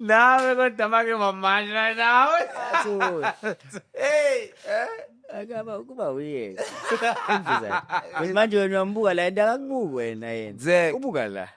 Nawe kodwa make mamandla nawe. Hey, eh? Akaba kuba weird. Emfizana. Because manje wena uyambuka la and akakubuki wena yena. Exactly. Ubuka la.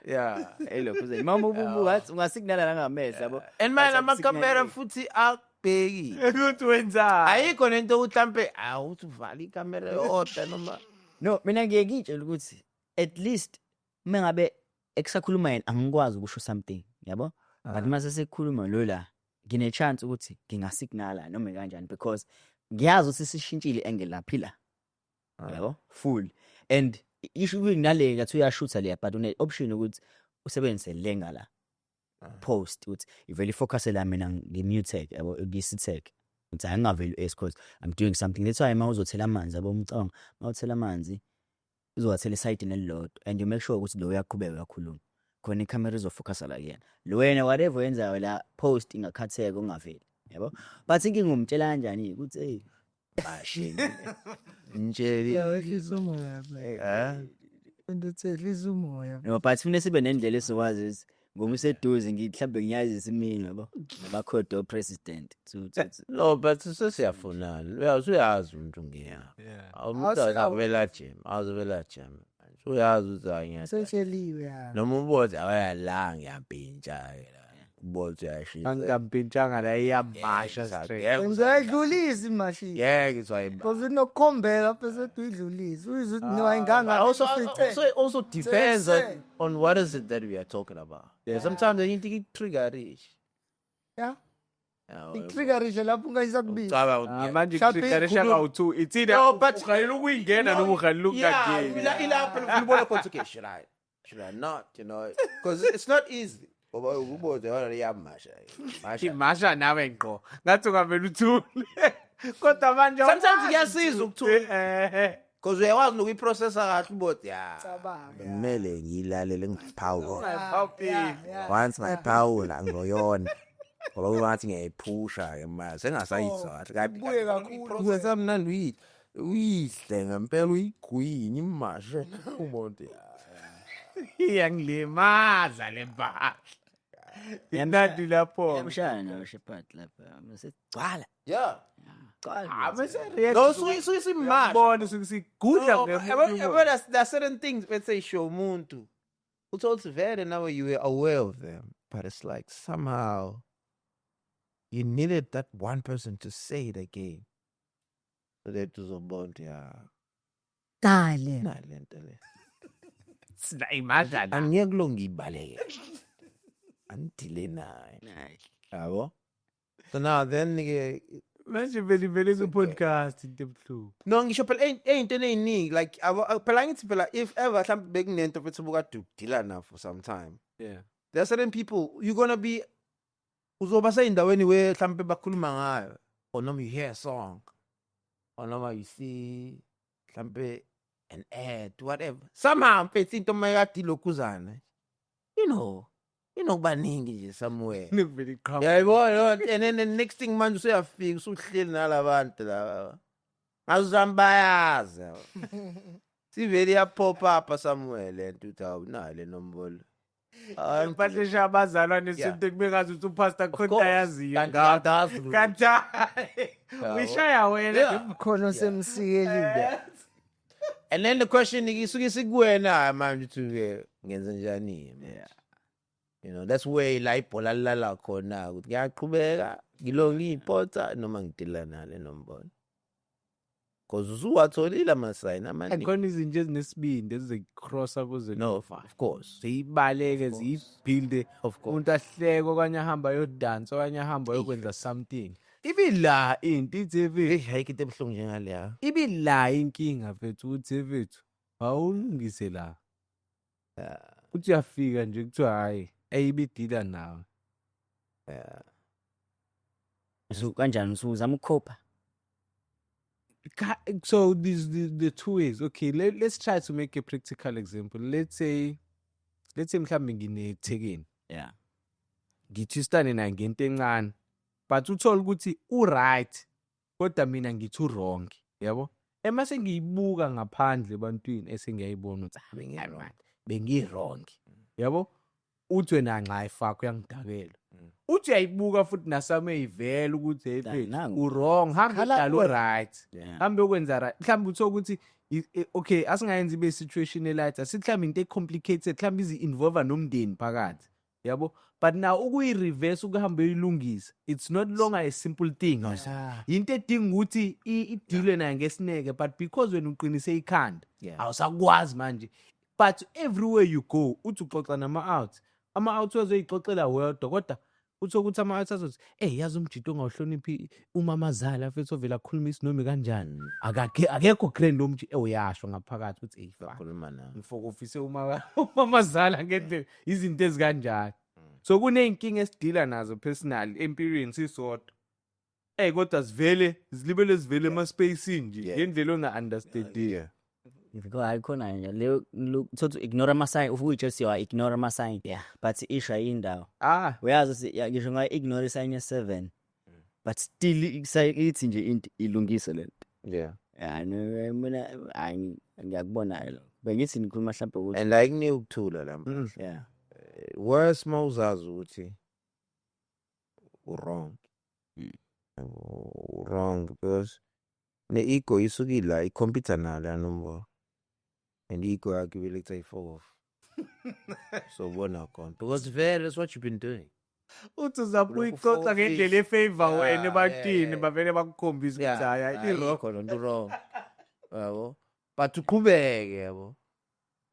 Elokhu uze mama ububuka athi ungasignala nangamehlo yabo. And manje But amakhamera akusignali. futhi akubheki. Ukuthi wenzani? Ayikho nento ukuthi mhlambe awuthi uvala ikamera yodwa noma. No, mina ngiye ngitshela ukuthi at least mengabe ekusakhuluma yena angikwazi ukusho something, yabo? But mase sekukhuluma lo la, ngine chance ukuthi ngingasignala noma kanjani because ngiyazi ukuthi sishintshile angle laphi la. Yabo? Full. And isho ukuthi nale ngathi uyashutha leya, but une option ukuthi usebenzise le ngala post ukuthi ivele ifocus la, mina ngimute, yabo, ngisi-tag ukuthi angingaveli s because I'm doing something. That's why uma uzothela amanzi, yabo, umcabanga uma uthela amanzi uzowathela esayidini elilodwa and you make sure ukuthi lo uyaqhubeka uyakhuluma khona, ikhamera izofocusa la kuyena lo, wena whatever oyenzayo la post ingakhatheka ungaveli, yabo. But inkinga umtshela kanjani ukuthi hey bashe? Ntsheli. Yehlisa umoya. Eh? Into ehlisa umoya. No, but kufanele sibe nendlela esokwazi ukuthi ngoba useduze mhlawumbe ngiyazisa imini, yabo, nabakhodo president to No, but sesiyafonana. Uyazi, uyazi umuntu ngiya. Umuntu akavela gym, awuzovela gym. Uyazi ukuthi hayi ngiya. Seseliwe ya. Noma ubothi awaya la ngiyampintsha ke la. Ubothi uyashisa. Angampintshanga la, iyamasha straight. Ngizayidlulisa imashini. Ngeke izwayimba. Because inokukhombela bese uyidlulisa. Uyizwe ukuthi no ayinganga. Also depends on what is it that we are talking about. Yeah, sometimes you need to trigger it. Itriggerishe lapho ungayisakubiza. Ucabanga Ah, manje Mhlawumbe kutriggerisha kawu-two. It's either No, but- uhalela ukuyingena noma uhalela Yeah, ukungangeni. ilapho ubona khona, okay, should I? Should I not? Because it's not easy. Ngoba ubothi yona iyamasha. Masha. Imasha nawe ngqo. Ngathi ungavele uthule. Kodwa manje Sometimes kuyasiza ukuthula. Because uyakwazi nokuyiprocessa kahle ubothi ya. Cabanga. Kumele ngiyilalele ngiphawula. Awuphili. Once ngayiphawula ngizoyona. Ngoba kungathi ngiyayiphusha ke manje sengasayizwa kahle. Ibuye kakhulu. Kusemnandi uyidle. Uyihle ngempela uyigwinye imashe. Umuntu ya. Iyangilimaza le mpahla. Imnandi lapho. Yamshaya nayo Shepard lapha segcwala. Gcwala. Ah, bese react. No, suke simasha. Uyabona suke sigudla. No, yabo, there are certain things, let's say show umuntu. Uthole ukuthi vele now you were aware of them, but it's like somehow you needed that one person to say it again. So that uzobona ukuthi ya Dale. nale nto le. Imasha la. Angiyeke kulo ngiyibaleke. Angidile naye. Nayi. Yabo? So now then ke Manje vele vele ku podcast into ebuhlungu. No, ngisho phela ey'ntweni ey'ningi like phela ngithi phela if ever mhlawumbe bekunento futhi ubukade udila na for some time, there are certain people you're gonna be uzoba seyindaweni where mhlawumbe bakhuluma ngayo or noma you hear a song or noma you see mhlawumbe an ad, whatever, somehow mfethu into mayekade ilokhuzana inokubaningi nje somewhere. Nikuvele iqhamuka. Yayibona leyo nto. And then the next thing manje usuyafika usuhleli nalabantu laba ngazuzami bayazi sivele iyapop up somewhere le nto uthi hawu nayo le nombolo. Hayi, Impahla esha abazalwane esontweni bengazi ukuthi upastor khona ayaziyo Kanti ngakho. akazi lutho. Kanti uyishaya wena. Khona osemsikelile. And then the question isuke isikuwena manje uthi ke ngenze njani? That's where la ibhola lilala khona ukuthi ngiyaqhubeka ngilo ngiyipotha noma ngidila nale nombolo. Because usuwatholile amasayini amaningi. Khona izinto ezinesibindi ezicrossa kuze No, of course. ziyibaleke ziyibuilde. Of course. Umuntu ahleke okanye ahambe ayodansa okanye ahambe ayokwenza something. Ibila into ithi Hey, ayikho into ebuhlungu njengaleya. Ibila inkinga mfethu ukuthi mfethu awulungise la. Uthi uyafika nje kuthiwa hayi ayibidila nawe. So kanjani usuzama ukukhopha? So these the two ways. Okay, let's try to make a practical example. Let's say mhlawumbe nginethekeni. Ngithwistane naye ngento encane. But uthola ukuthi u-right kodwa mina ngithi u-wrong, yabo? Ema sengiyibuka ngaphandle ebantwini esengiyayibona ukuthi ah, bengi-wrong. Bengi-wrong. Yabo? Uthi wena nxa ifakho uyangidakela. Uthi uyayibuka futhi nasame ivela ukuthi, hey Da, mfethu, nangu. u-wrong, hambe Khala udala kuwe. u-right, hambe ukwenza right. Mhlawumbe uthole ukuthi okay, asingayenzi ibe situation e-light, asithi mhlawumbe into e-complicated, mhlawumbe izi-involve nomndeni phakathi, yabo, but now ukuyi-reverse, ukuhambe uyilungisa, it's not longer a simple thing. Into edinga ukuthi i-dealwe nayo ngesineke, but because wena uqinise ikhanda, awusakwazi manje. But everywhere you go, uthi uxoxa nama-out, ama-out wazoyixoxela wedwa, kodwa uthi ukuthi ama-out azothi, "Ey, yazi umjito ongawuhloniphi umamazala futhi ovela akhuluma isinoma kanjani, akekho grand lo mjito." Uyasho ngaphakathi ukuthi, "Ey, fuck, Khuluma nawe. ngifokofise umamazala ngendlela." Izinto ezikanjalo. So kuney'nkinga esi-deala nazo personally empilweni sisodwa, ey, kodwa sivele zilibele zivele ema-spacini nje ngendlela onga-understandiyo. Because hayi khona nje leyo thothi ignore ama-sign, ufike uyitshela ukuthi ignore ama-sign, but isha indawo. Uyazi ukuthi ya, ngisho ngayi-ignore i-sign ye-7, but still ithi nje into ilungise lento. Ya, no, mina hayi, ngiyakubona lokho, bengithi nikhuluma mhlawumbe ukuthi And like kunika ukuthula la. Worse mawuzazi ukuthi u-wrong. U-wrong because ne-ego isuke ila i-compete nala nombo. And ego yakho ibile kuthi ayi-fuck off. So ubona khona because vele that's what you've been doing. Uthi uzapha Ulokhu uyixoxa ngendlela e-favor wena ebantwini, bavele bakukhombise ukuthi hayi, hayi, i-wrong. Ayikho lento, wrong. Yabo. But uqhubeke, yabo.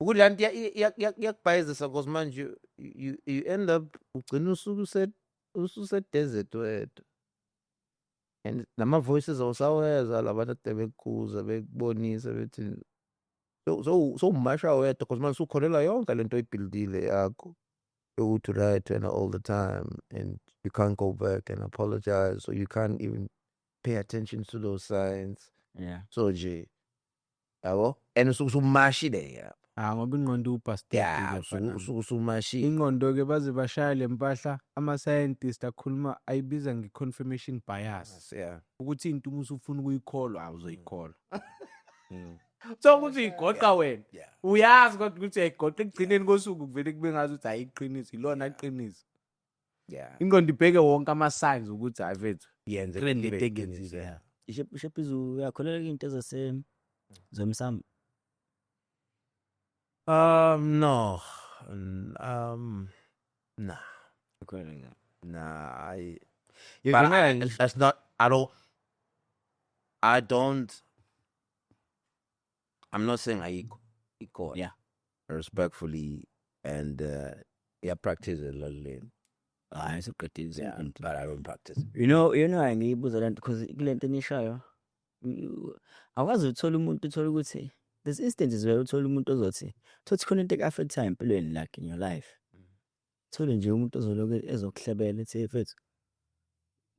Ukuthi lanto iyakubhayizisa because manje you end up ugcina usuke ususe desert wedwa. And nama voices awusawezwa labantu ade bekukuza bekubonisa bethi so umasha wedwa because manje usukholelwa yonke lento oyi-buildile yakho yokuthi right wena all the time, and you can't go back and apologize or you can't even pay attention to those signs. So nje, yabo, and usuke usumashile ke. Ah, ngoba ingqondo ubhastard. Usuke usumashile. Ingqondo-ke baze bashaya le mpahla, ama-scientist akhuluma ayibiza nge-confirmation bias, ukuthi into uma usufuna ukuyikholwa, awuzoyikholwa. So ukuthi uyigoqa wena, uyazi kodwa ukuthi uyayigoqa, ekugcineni kosuku kuvele kube ngazi ukuthi ayiqiniso, ilona iqiniso. Ingqondo ibheke wonke ama-signs ukuthi hayi mfethu, yenze trend ibe into iqiniso, engenzile. Ishephizu, uyakholelwa kuyinto zase zomsamo? No. Nah. Nah, I You but can that's not I don't I'm not saying ayikho, ikhona. Respectfully and yeah, practice it a little. Hayi, sekuqedile. Yeah, but I don't practice it. You know angiyibuza lento because kule nto enishayo awukwazi uthola umuntu, uthola ukuthi there's instances where uthola umuntu ozothi thothi khona into eku-affectayo empilweni, like in your life, thole nje umuntu ozoloku ezokuhlebela ethi, "Hey mfethu,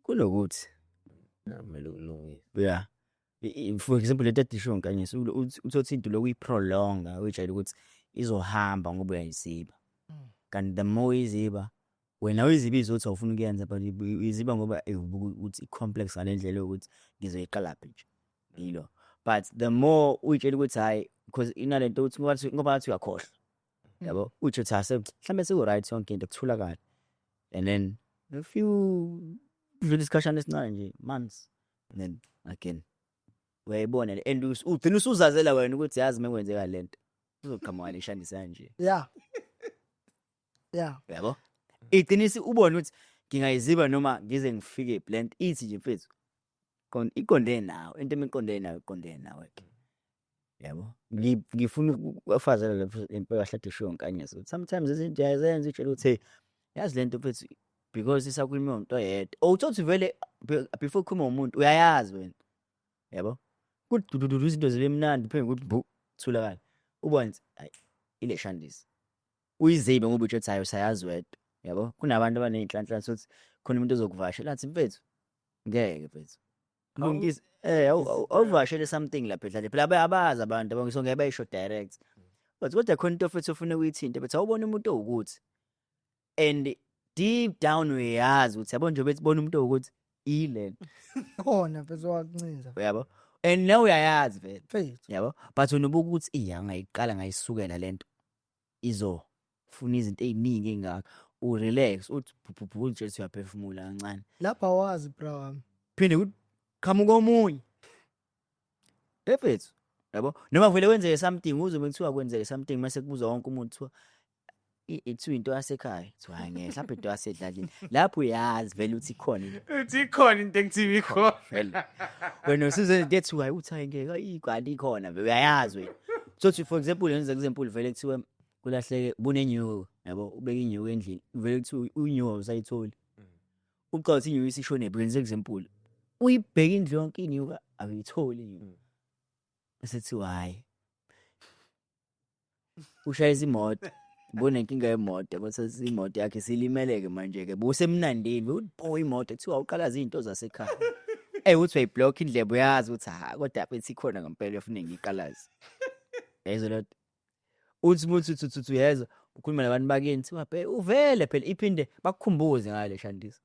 kunokuthi Kumele ulungise. Yeah. For example, lento edisho nkanyiso, uthothi into lokhu uyi-prolonga, uyitshela ukuthi izohamba ngoba uyayiziba, kanti the more uyiziba wena, uyizibiza ukuthi awufuni ukuyenza, but uyiziba ngoba ubuka ukuthi i-complex ngale ndlela yokuthi ngizoyiqalaphi nje yilo. But the more uyitshela ukuthi hhayi, because inalento ukuthi ngoba ngathi uyakhohlwa, yabo, uyitshela ukuthi hhayi, mhlawumbe seku-right yonke into, kuthula kahle, and then a few, kudlula isikhashana esincane nje, months, and then again uyayibona le, and ugcina usuzazela wena ukuthi yazi uma kwenzeka lento uzoqhamuka neshandisa kanje. Yabo, iqinisi ubone ukuthi ngingayiziba noma ngize ngifike lento ithi nje, mfethu, iqonde nawe into, emiqonde nawe, iqonde nawe ke, yabo. Ngifuna ukufazela le impela kahle eshiwo nkanyiso ukuthi sometimes izinto uyazenza utshela ukuthi, "Hey, yazi lento mfethu," because isakhulunywa umuntu oyedwa or uthothi vele before ukhuluma umuntu uyayazi wena, yabo, kudududu izinto zibe mnandi, phinde ukuthi bu thulakala, ubone ukuthi hayi, ile shandisi uyizibe ngoba utsho ukuthi hayi, usayazi wedwa, yabo. Kunabantu abaney'nhlanhla sokuthi khona umuntu ozokuvakashela athi, "Mfethu, ngeke mfethu lungisa, awuvakashele something lapha ehlale." Phela abazi abantu abanye, so ngeke bayisho direct, but kodwa khona into futhi ofuna ukuyithinta, but awubona umuntu owukuthi, and deep down uyazi ukuthi, yabo nje, bethi bona umuntu owukuthi ile. Khona mfethu wakuncinza. Uyabo, and nawe uyayazi vele. Mfethu. Yabo, but wena ubuka ukuthi iya, ngayiqala ngayisukela lento, izofuna izinto ey'ningi ey'ngaka. U-relax, uthi bhubhubhu, nje uthi uyaphefumula kancane. Lapha awazi, bra wami. Phinde kuthi qhamuka omunye, mfethu, yabo, noma vele kwenzeke something, uzobe kuthiwa kwenzeke something, mase kubuza wonke umuntu, kuthiwa ithiwa into yasekhaya, kuthiwa hayi ngeke, mhlawumbe into yasedlalini lapho, uyazi vele ukuthi ikhona into. Uthi ikhona into ekuthiwa ikhona. Vele wena usize into ethiwa hayi, uthi hayi ngeke, ayi ikhona vele, uyayazi wena. So for example, yenza example, vele kuthiwe kulahleke bunenyuko, yabo, ubeke inyuko endlini, vele kuthiwa unyuko awusayitholi, ucabanga ukuthi inyuko isishone. Yenza example, uyibheke indlu yonke, inyuka awuyitholi inyuko, bese kuthiwa hhayi, ushayisa imoto, bunenkinga yemoto, yabo, imoto yakhe silimeleke manje-ke, busemnandini, uthi imoto, kuthiwa uqalaza iy'nto zasekhaya. Uthi uyayi-block indlebe, uyazi ukuthi ha, kodwa bethi ikhona ngempela efune ngiyiqalaze, yayizwa loo nto. Uthi uthi uthi uthi uyezwa ukhuluma nabantu bakini, kuthiwa bhe uvele phela iphinde bakukhumbuze ngale shandisa,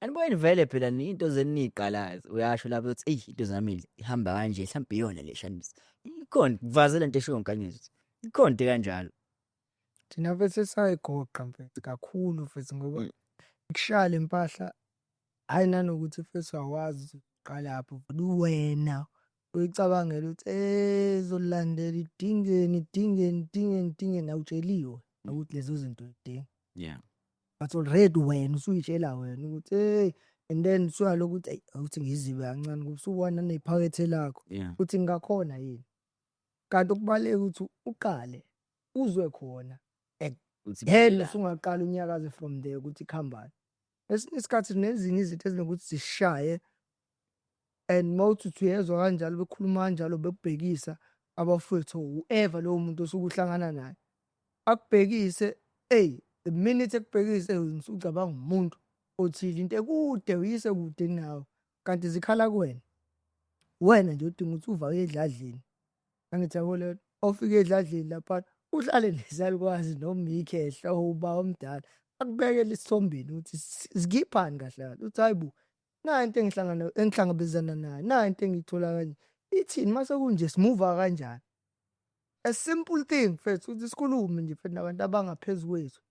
aniboni vele phela ni into zenu niyiqalaze. Uyasho lapho ukuthi eyi, into zami ihamba kanje, mhlawumbe iyona le shandisa ikhona, kuvaze lento eshiwo ngikanyezi ukuthi ikhona into kanjalo. Thina mfethu sayigoqa, mfethu, kakhulu, mfethu, ngoba ikushaya le mpahla, hhayi nanokuthi, mfethu, awazi ukuthi uqalaphi wena, uyicabangela ukuthi izolandela idingeni, idingeni, idingeni, idingeni, awutsheliwe ukuthi lezo zinto uyidinga. But already wena usuyitshela wena ukuthi hey, and then usuyalokhu ukuthi eyi, awuthi ngizibe kancane ngoba usubona nephakethe lakho ukuthi ngingakhona yini. Kanti okubaluleke ukuthi uqale uzwe khona, uthi then phela. Usungaqala unyakaze from there ukuthi kuhambani. Esinye isikhathi nezinye izinto ezinokuthi zishaye and mawuthi uthi uyezwa kanjalo bekhuluma kanjalo, bekubhekisa abafowethu, whoever lowo muntu osuke uhlangana naye akubhekise, eyi, the minute ekubhekise usucabanga umuntu othile, into ekude uyise kude kunawe, kanti zikhala kuwena. Wena nje udinga ukuthi uva uye edladleni, angithi yabo leyo, awufike edladleni laphana uhlale nesalukwazi noma ikhehla uba omdala, akubekele isithombeni ukuthi zikhiphani kahle kahle, uthi hayi bo, nayi into engihlangana engihlangabezana nayo, nayi into engiyithola kanje, ithini mase kunje, simuva kanjani? A simple thing, mfethu, ukuthi sikhulume nje, mfethu, nabantu abangaphezu kwethu.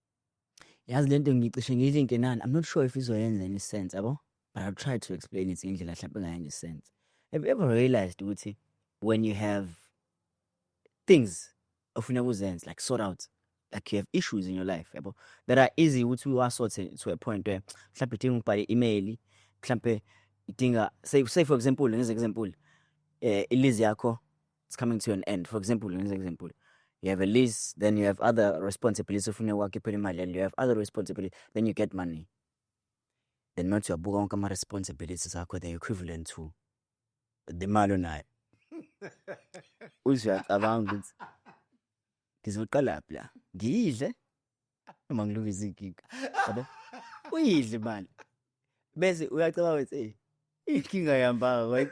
Yazi lento ngicishe ngiyilinke nani, I'm not sure if izoyenza any sense, yabo, but I'll try to explain it ngendlela mhlawumbe engayenza sense. Have you ever realized ukuthi when you have things ofuna ukuzenza, like sort out, like you have issues in your life, yabo, that are easy ukuthi uwa-sort-e to a point where mhlawumbe idinga ukubhala i-email, mhlawumbe idinga, say for example, ngenze example, i-lease yakho, it's coming to an end. For example, ngenze example, you have a lease, then you have other responsibilities ofuna ukwakhiphela imali, and you have other responsibilities, then you get money, then manje uyabuka wonke ama-responsibilities akho, they're equivalent to the mali onayo, uze uyacabanga ukuthi ngizoqalaphi la, ngiyidle noma ngilungise inkinga, yabo, uyidle imali, bese uyacabanga ukuthi hey, inkinga yambanga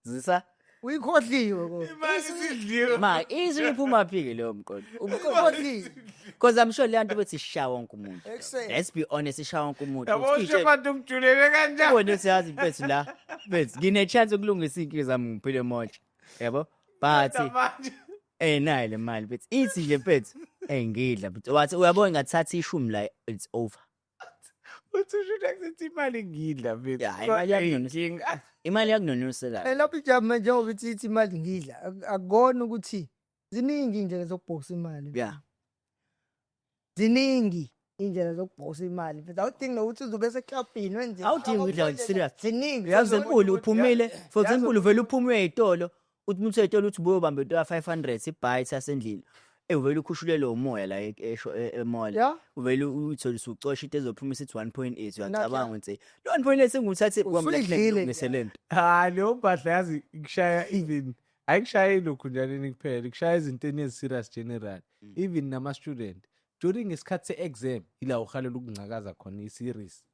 zisa. Uyikhohliwe ko. Imali isidliwe. Ma izwi iphuma phi-ke leyo mqondo? Uyikhohliwe. Because I'm sure leya nto bethi ishaya wonke umuntu. Ekuseni. Let's be honest, ishaya wonke umuntu. Yabo. Ukuthi Shepard, ungijulele kanjani? Wena usiyazi, mfethu, la, mfethu, ngine-chance yokulungisa iy'nkinga zami, ngiphile moja, yabo, but Manje nayi le mali, mfethu, ithi nje, mfethu, ngidla, mfethu, wathi uyabona ngathatha 10 la, it's over. Uthi usho kuthi imali ngidla, mfethu. Ya, imali yakunonisa. Inkinga. Imali yakunonisela. Lapho ijama njengoba ithi imali ngidla, akukona ukuthi ziningi iy'ndlela zokubhokisa imali. Ziningi iy'ndlela zokubhokisa imali, mfethu, awudingi nokuthi uzobe seklabhini wenze. Awudingi ukudla, serious. Ziningi. Yazi enkulu uphumile, for example, uvele uphume uye ey'tolo, uthi uma usey'tolo uthi ubuyobamba into ya-500, ibhayithi yasendlini, uvele ukhushulelwe umoya la e-mall. Uvele uyithole usucosha into ezophuma isithi 1.8, uyacabanga ukuthi lo 1.8 engiwuthathe Usuyidlile. ngilungise lento. Hayi, leyo mpahla, yazi, ikushaya even ayikushayeli lokhu njaleni kuphela, ikushaya ezintweni ezi-serious general, even nama-student during isikhathi se-exam, ila uhalela ukungcakaza khona i-series,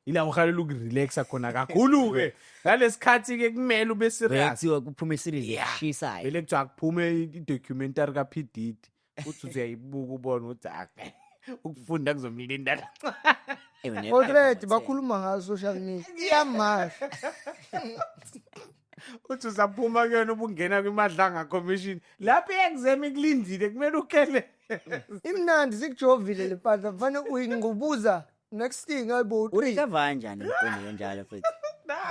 ila uhalela uku-relaxa khona kakhulu-ke ngalesikhathi-ke kumele ube Vele serious. Kuthiwa kuphume i-series eshisayo. Vele kuthiwa kuphume i-documentary ka-P Diddy, uthi uyayibuka ubone ukuthi ake ukufunda kuzomlinda. Already bakhuluma ngayo social media, iyamasha. Uthi usaphuma kuyona ubungena kwiMadlanga Commission, lapho i-exam ikulindile, kumele ukhele. Imnandi, sikujovile le mpahla, mfana, uyingubuza, next thing, hayibo, three. Urecover kanjani umqondo kanjalo futhi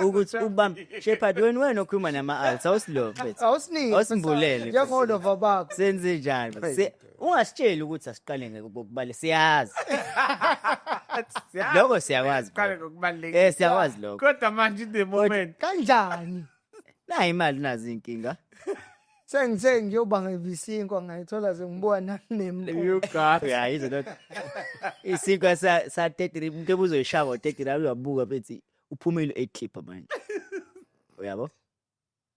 ukuthi ubambe, Shepard, wena okhuluma nama-alts, awusilo mfethu. Awusiniki. Awusimbulele. Njengolova bakho. Senze njani? Ungasitsheli ukuthi asiqale ngokubale, siyazi lokho, siyakwazi. Qale ngokubalulekile. Siyakwazi lokho. Kodwa manje in the moment Kanjani? Nayi imali, nazi inkinga. Sengithe ngiyoba ngivisinkwa, ngayithola sengibuka nami. You got Uyayizwa lokho, isinkwa sa 30, umuntu ebuzoyishaya ngo-30 rand, uyabuka bethi uphumile ekhipha manje, uyabo?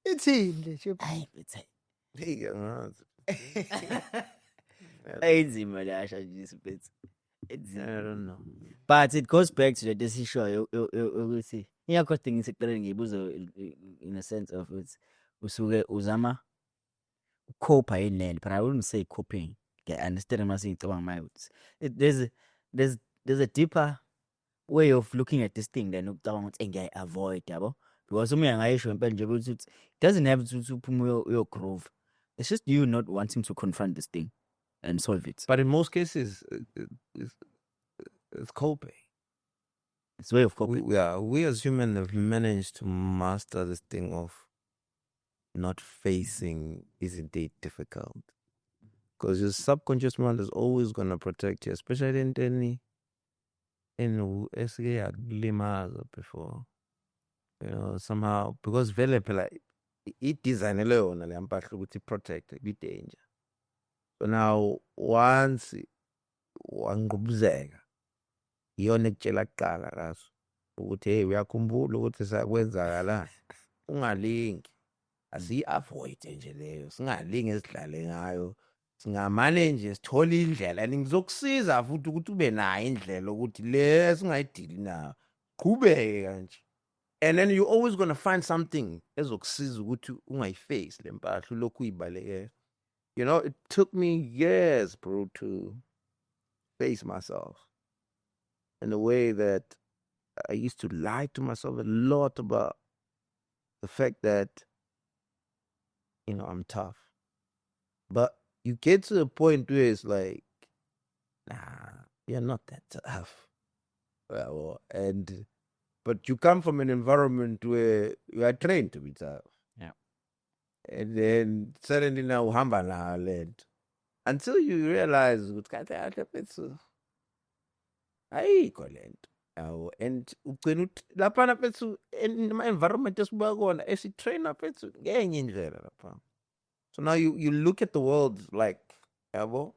Ithini le, Shepard? Hayi mfethu. Hey, angazi. Ayinzima le asha nje mfethu. Inzima. I don't know. But it goes back to the esishoyo ukuthi ingakho sidinga isiqeleni, ngiyibuza in a sense of ukuthi usuke uzama ukucope yini lento, but I wouldn't say coping. Ngiya-understand uma sengicabanga manje ukuthi there's a deeper way of looking at this thing than ukucabanga ukuthi ngiyayi-avoid, yabo, because uma uyangayisho impela nje ukuthi it doesn't have to ukuthi uphume uyo-groove. It's just you not wanting to confront this thing and solve it. But in most cases, it's coping. It's way of coping. Yeah, we as human have managed to master this thing of not facing isn't it difficult. Because your subconscious mind is always gonna protect you, especially in any in esike yakulimaza before. Somehow, because vele phela i-designelwe yona le mpahla ukuthi protect kwi-danger. So now once wangqubuzeka, iyona ekutshela kuqala raso ukuthi, "Hey, uyakhumbula ukuthi sakwenzakalani? Ungalingi, asiyi-avoid nje leyo, singalingi esidlale ngayo, singamane nje sithole indlela, and ngizokusiza futhi ukuthi ube nayo indlela ukuthi le singayidili nayo, qhubeke kanje." And then you're always gonna find something ezokusiza ukuthi ungayiface le mpahla ulokhu uyibalekela. It took me years, bro, to face myself in a way that I used to lie to myself a lot about the fact that I'm tough. But you get to the point where it's like, nah, you're not that tough. Well, and but you come from an environment where you are trained to be tough. And then suddenly now uhamba nayo lento. Until you realize ukuthi kahle kahle mfethu ayikho lento. Yabo, and ugcina uthi laphana mfethu ema-environment esibuya kuwona esi-traina mfethu ngenye indlela lapha. So now you look at the world like, yabo,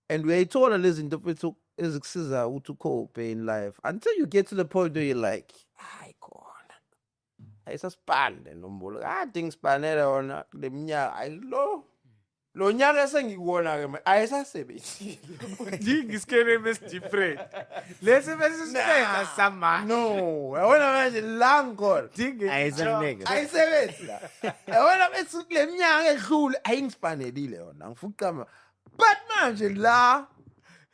and uyayithola lezi zinto mfethu ezikusiza ukuthi ucope in life until you get to the point where you're like, hayi khona ayisasipani le nombolo kade ngisipanele yona kule minyaka, ayi lo nyaka esengikuwona-ke manje ayisasebenzi. Dinga isikelemu esi-different. Lesi bese sisenza samanje. No, yabona manje la ngikhona Dinga Ayisaneke. ayisebenzi la, yabona bethi kule minyaka edlule ayingisipanelile yona, ngifuna, but manje la,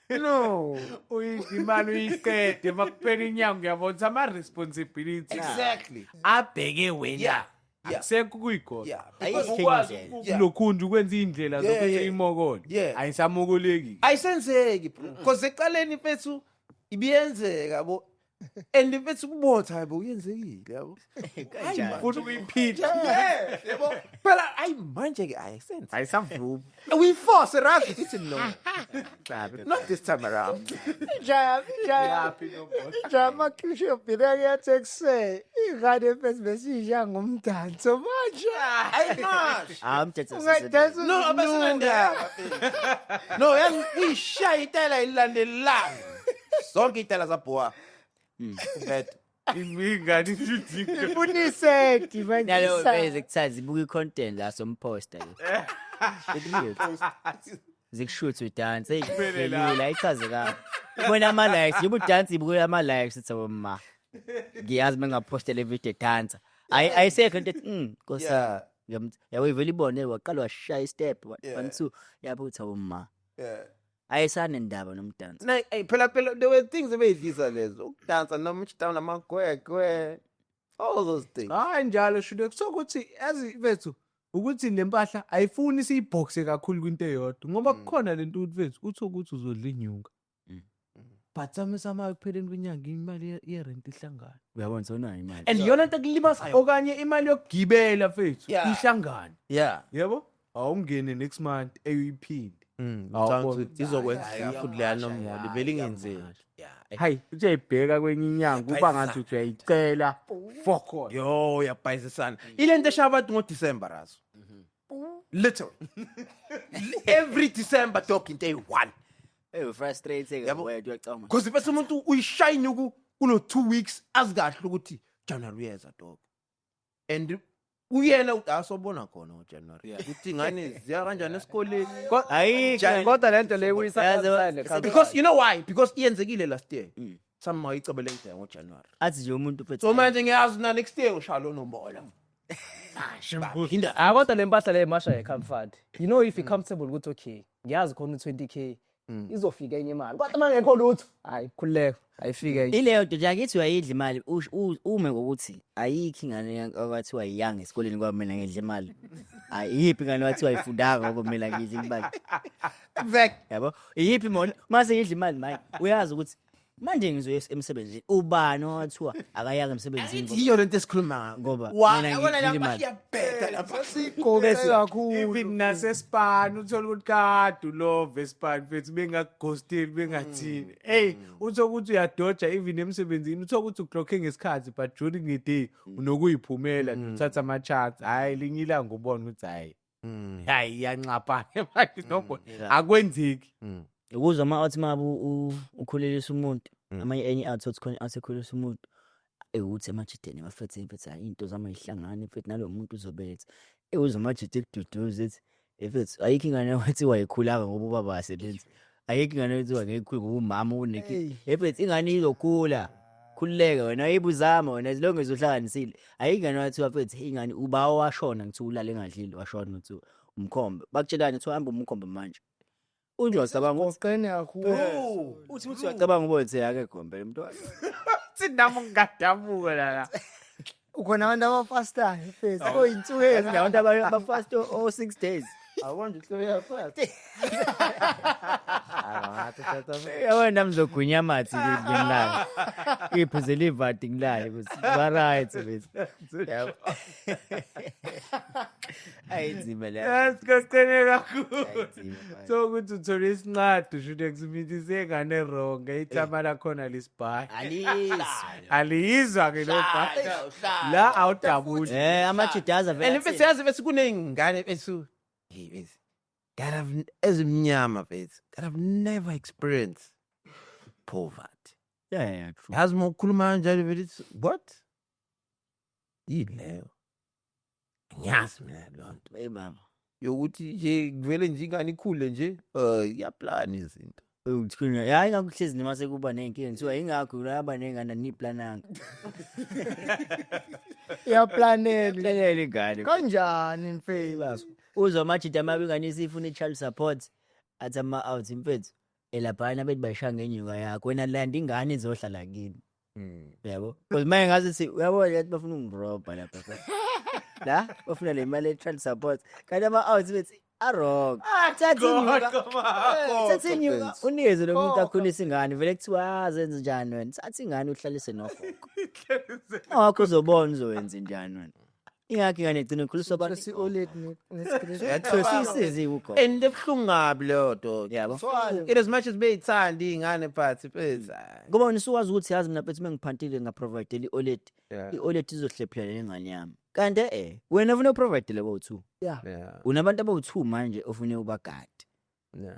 no. Uyidla imali uyiqede, makuphela inyanga uyabona ukuthi ama-responsibility abheke wena. Akusekho ukuyigoda. Because Ayikho ukwazi indlela. ukulokhunja ukwenza iy'ndlela zokuthi imokole ayisamokoleki. Ayisenzeki, bro, because ekuqaleni mfethu ibiyenzeka, yabo, and mfethu kubotha, yabo, kuyenzekile, yabo. Kanjani? Futhi ukuyiphila. Yeah, yabo phela, ayi manje ke ayisenzi. Ayisavumi. We force rather ithi no, not this time around. Jaya, jaya. Yaphi nombolo? Jaya amaklishe obheka kuyathi ekuse. Ingane mfethu besiyisha ngomdanso manje. Ayimashi. Ah, umthetho. Ungadansa. No, abasenandaba. No, yazi uyishaya itayela ilandelana zonke, itayela zabhowa ubethe. Ingane idinga. Ifuna iseti manje. Nalo beze kuthiwa zibuka i-content la somposta ke. Zikushuthe udanse, hey, Kuphele la. lula ayichazekanga. Ubona ama-likes, njengoba udansa ibuka ama-likes, uthi ma. Ngiyazi mengaphosta le video dansa. Ayisekho into ethi Nkosi. Yabo, ivele ibone waqala washaya istep 1 2, yabo, uthi ma. Ayisanendaba nomdanso. Na, hey, phela there were things ebeyidlisa lezo, ukudansa noma udown amagwegwe, all those things. Hayi njalo shude kusokuthi yazi bethu. Ukuthi le mpahla ayifuni siyibhoxe kakhulu kwinto eyodwa, ngoba kukhona lento ukuthi, mfethu, uthi ukuthi uzodla inyuka, but sama ekupheleni kwenyanga imali ye-rent ihlangane. Uyabona, sewunayo imali. And iyona nto ekulimazayo. Okanye imali yokugibela, mfethu, ihlangane. Yebo, awungene next month eyoyiphinde. Ngicabanga ukuthi izokwenzeka futhi leya nombolo vele ingenzeki. Hayi, uthi uyayibheka kwenye inyanga, uba ngathi uthi uyayicela fokol. Yo, uyabhayisisana. Ile nto eshaya abantu ngoDecember razo. Literally. Every December, dog, into eyi-one. Hey, frustrated. Yabo. Wena uyacama. Because bese umuntu uyishaya inyuku kuno 2 weeks, azi kahle ukuthi January uyeza, dog. And uyena uthi asobona khona ngoJanuary. Ukuthi ingane ziya kanjani esikoleni. Ayikho. Kodwa lento le kuyisa outside the country. Because you know why? Because iyenzekile last year. Somehow icebo lengidaya ngoJanuary. Athi nje umuntu, mfethu. So manje ngiyazi na next year ushaya lo nombolo. Phinda. Ah, kodwa le mpahla le masha ye-comfort, if you're comfortable ukuthi okay, ngiyazi khona u-20K izofika enye imali, kodwa uma ngekho lutho, hayi, khululeka, ayifike enye. Ileyo nto nje, akithi uyayidla imali, ume ngokuthi ayikho ingane okwathiwa iyanga esikoleni kwami mina ngidla imali. Ayiphi ingane wathiwa ayifundanga ngoba mina ngidla imali? Exactly. Yabo, iyiphi mona mase ngidla imali manje, uyazi ukuthi manje ngizoya emsebenzini, ubani owathiwa akayanga emsebenzini Yiyo lento esikhuluma ngayo. Ngoba Wa mina yabona ngidla la imali. iyabheda lapha. Sigoqe kakhulu. Even nasespan uthola ukuthi kade ulove espan, mfethu, bengakugosteli, bengathini. Hey, uthola ukuthi uyadoja even emsebenzini, uthola ukuthi uklokhe ngesikhathi, but during the day unokuyiphumela nje, uthatha ama-chance. Hhayi, linye ilanga ubone ukuthi hhayi, hayi, iyanxaphana manje nombolo, akwenzeki. Ukuzwa ama-out mabe ukhulelisa umuntu, amanye enye out othi khona out ekhulelisa umuntu ewukuthi emajideni bafethu, mfethu, hayi, into zami ayihlangani, mfethu, nalo muntu uzobeletha. Ewuzwa amajida ekududuza, ethi, mfethu, ayikho ingane kwathiwa ayikhulanga ngoba ubaba asebenzi, ayikho ingane kwathiwa ngeke ikhule ngoba umama uneki. Mfethu, ingane izokhula, khululeka wena, ayibuzama wena as long as uhlanganisile. Ayikho ingane kwathiwa, mfethu, ingane uba washona, ngithiwa ulale engadlile, washona, kuthiwa umkhombe, bakutshelani, kuthiwa hamba umkhombe manje. Unje uyacabanga ukuthi Goqene kakhulu. uthi uyacabanga ubothi akekho impela umntwana. Sinami ngingadabuka la. Ukhona abantu abafastayo, mfethu, oyinsuku. Abantu abafast o 6 days. Awonje uyafast. Yabona, nami ngizogwinya amathe ngilale, ngiphuzele ivadi, ngilale ukuthi ba right, mfethu. Yabo, ayinzima le. Sigoqene kakhulu. Ayinzima, mfana. So ukuthi uthole isincwadi ushuthi kusimithise ingane wrong, ithama lakhona lisibhayi. Alizwa. Aliyizwa ke lo bhayi la, awudabuli. Amajidaza vele. And mfethu, yazi mfethu, kuney'ngane, mfethu, hey mfethu, that have ezimnyama, mfethu, that have never experienced poverty. Yeah, true. Yazi uma ukhuluma kanjalo vele it's what? Yini leyo? Ngiyazi mina leyo nto. Hey baba. Yokuthi nje kuvele nje ingane ikhule nje, iyaplana izinto. Uthuna ya, ingakho kuhlezi noma sekuba nenkinga kuthiwa ingakho laba nengane niplananga. Iyaplanela. Planela ingane. Kanjani, mfethu? Uzwa amajida amabi, ingane isifuna i-child support, athi ama-out, mfethu, elaphana bethi bayishaya ngenyuka yakho wena, landa ingane izohlala kini, yabo, because manje ngathi uyabona yathi bafuna ungirobha lapha la, bafuna le mali ye-child support, kanti ama-out bethi a-wrong. Thatha inyuka, thatha inyuka, unikeze lo muntu akhulisa ingane. Vele kuthiwa azenze njani wena, thatha ingane uhlalise nogogo wakho, uzobona uzowenza njani wena. Ingakho ingane igcina ikhuliswa abantu. Si-oledi nesigreshi. So siyisize ugogo. And ebuhlungu kabi leyo nto. Yabo. In as much as beyithanda iy'ngane, but mfethu, hayi. Ngoba wena usuwazi ukuthi, yazi mina mfethu, mengiphantile ngaprovidela i-oledi, i-oledi izohlephula lengane yami, kanti wena ufuna uprovidele bowu-two. Unabantu abawu-two manje ofune ubagade.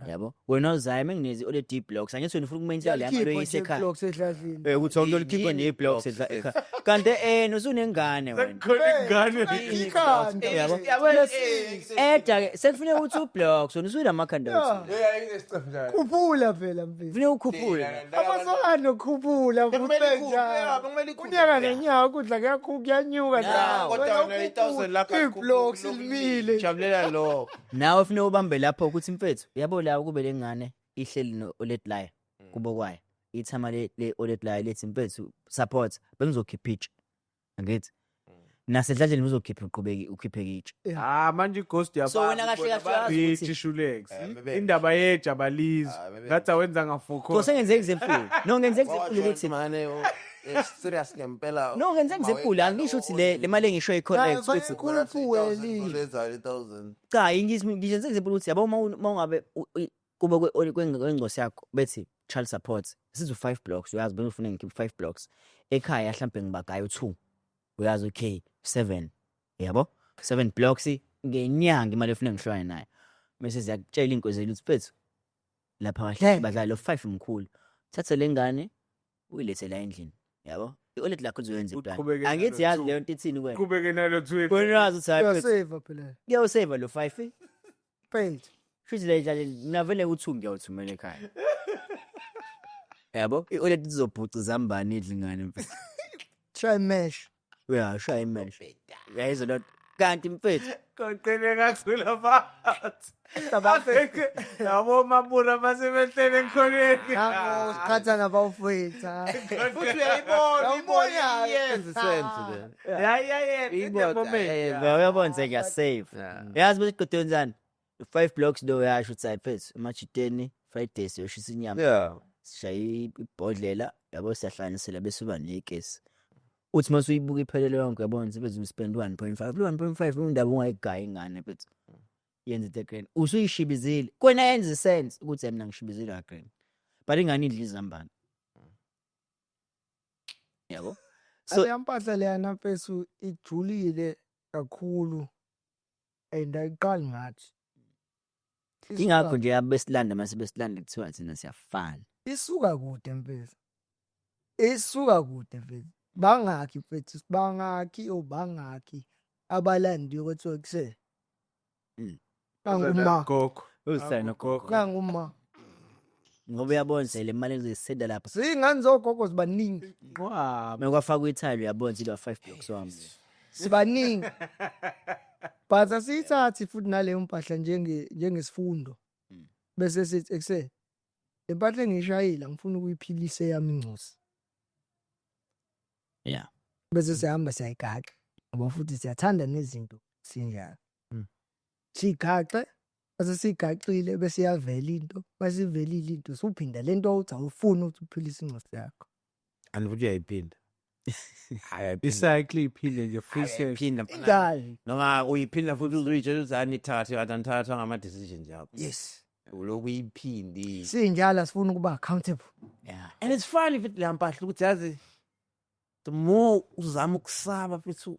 Yabo, wena uzayo menginezi i-oledi i-blocks, angithi wena ufuna ukumaintaina le mali oyise ekhaya. Blocks ehlahleni. Ukuthi wonke likhipha ne-blocks ekhaya, kanti usunengane wena. Khona ingane. Ikhanda. Yabo. Eda ke sekufuneka ukuthi u-blocks, wena usunamakhanda wethu. Khuphula phela, mfethu. Kufuneka ukhuphule. Abazwana ukukhuphula futhi Bekumele ikhuphe, benjalo. yeah, bekumele ikhuphe. Unyaka nenyaka ukudla kuyanyuka. Yeah, kodwa wena i-thousand lakho Ii-blocks limile. Jabulela lokho. Nawe ufuna ubambe lapho ukuthi, mfethu, uyabo la kube lengane ihleli no-oledi layo kubo kwayo, ithama le oledi layo lethi, mfethu, support, bengizokhipha itshe, angithi? Nasedladleni uzokhipha, uqhubeke ukhiphe itshe. Ah, manje ighost. So wena kahle kahle uyazi ukuthi- Shulex. Maybe- Indaba yeja balizwe. Ah, maybe- Ngathi awenza ngafokho. So sengenze example, no, ngenze example ukuthi mane serious ngempela. No, ngenze example, angisho ukuthi le mali engisho i-correct ukuthi cha, ngisho example ukuthi yabo, uma ungabe kube kwengcosi yakho bethi child support sithi u-5 blocks, uyazi bengifuna ngikhiphe 5 blocks ekhaya, mhlambe ngibagayo 2, uyazi, okay, 7, yabo, 7 blocks ngenyanga, imali efuna ngihlukane nayo, bese ziyakutshela inkozelo ukuthi mfethu lapha kahle badlala lo 5 mkhulu, thatha le ngane uyilethe la endlini, yabo, i-wallet lakho lizoyenza iplan. Uqhubeke Angithi nalo yazi two. leyo nto ithini kuwena? Qhubeke nalo two. Wena wazi ukuthi hayi mfethu, Uyaseva phela. kuyawuseva lo 5. Paid. Shuthi le dlale mina vele u2 ngiyawuthumela ekhaya, yabo, i-wallet izobhuca izambane idla ingane, mfethu. Try mesh. Uyashaya imesh, uyayizwa loo nto, kanti mfethu Koqine kakhulu phansi. Yabo, mabura basebehlele ekhoneni. Nango siqhatha nabafowethu. Futhi uyayibona. Uyayibona. Iyenza sense le. Yeah. In the moment. Uyabona sengiyasave. Yazi bese qede wenzani? 5 blocks lo, uyasho ukuthi hayi mfethu, emajiteni Friday siyoshisa inyama, sishaye ibhodlela, yabo, siyahlanganisela bese uba nekesi, uthi mase uyibuka iphelele yonke, uyabona sebeze uspend 1.5, lo 1.5 indaba ungayigaya ingane mfethu, yenza into egrand, usuyishibizile kwena, yenza sense ukuthi mina ngishibizile kagrand, but ingane idla izambane, yabo, so Aleya mpahla leyana mfethu ijulile kakhulu and ayiqali ngathi. Ingakho nje abesilanda, mase besilanda kuthiwa thina siyafana. Isuka kude mfethu. Isuka kude mfethu. Bangakhi mfethu, bangakhi o bangakhi abalandiwe kwethiwa kuse. Nanguma, Gogo. Usayina. Gogo. Nanguma. Ngoba uyabona sele imali ezoyisenda lapha. Siyingane zogogo sibaningi. Wow. Mekwafakwa ithayili, uyabona ukuthi 5 blocks wami. Sibaningi. But asiyithathi futhi naleyo mpahla njengesifundo. Bese sithi ekuse le mpahla engiyishayile ngifuna ukuyiphilisa eyami ingcosi. Bese siyahamba siyayigaxa ngoba futhi siyathanda nezinto sinjalo. Siyigaxe, bese siyigaxile bese iyavela into, mase ivelile into usuphinda lento owuthi awufuni ukuthi uphilise ingcosi yakho. And futhi uyayiphinda. Hayi. Icycle iphinde nje futhi. Uyayiphinda, mfana. Ingane. Noma uyiphinda futhi uzuyitshela ukuthi anithathe kanti anithathwa ngama-decisions yakho. Yes. Ulokhu uyiphinde. Sinjalo, asifuni ukuba accountable. And it's funny futhi leya mpahla ukuthi yazi the more uzama ukusaba futhi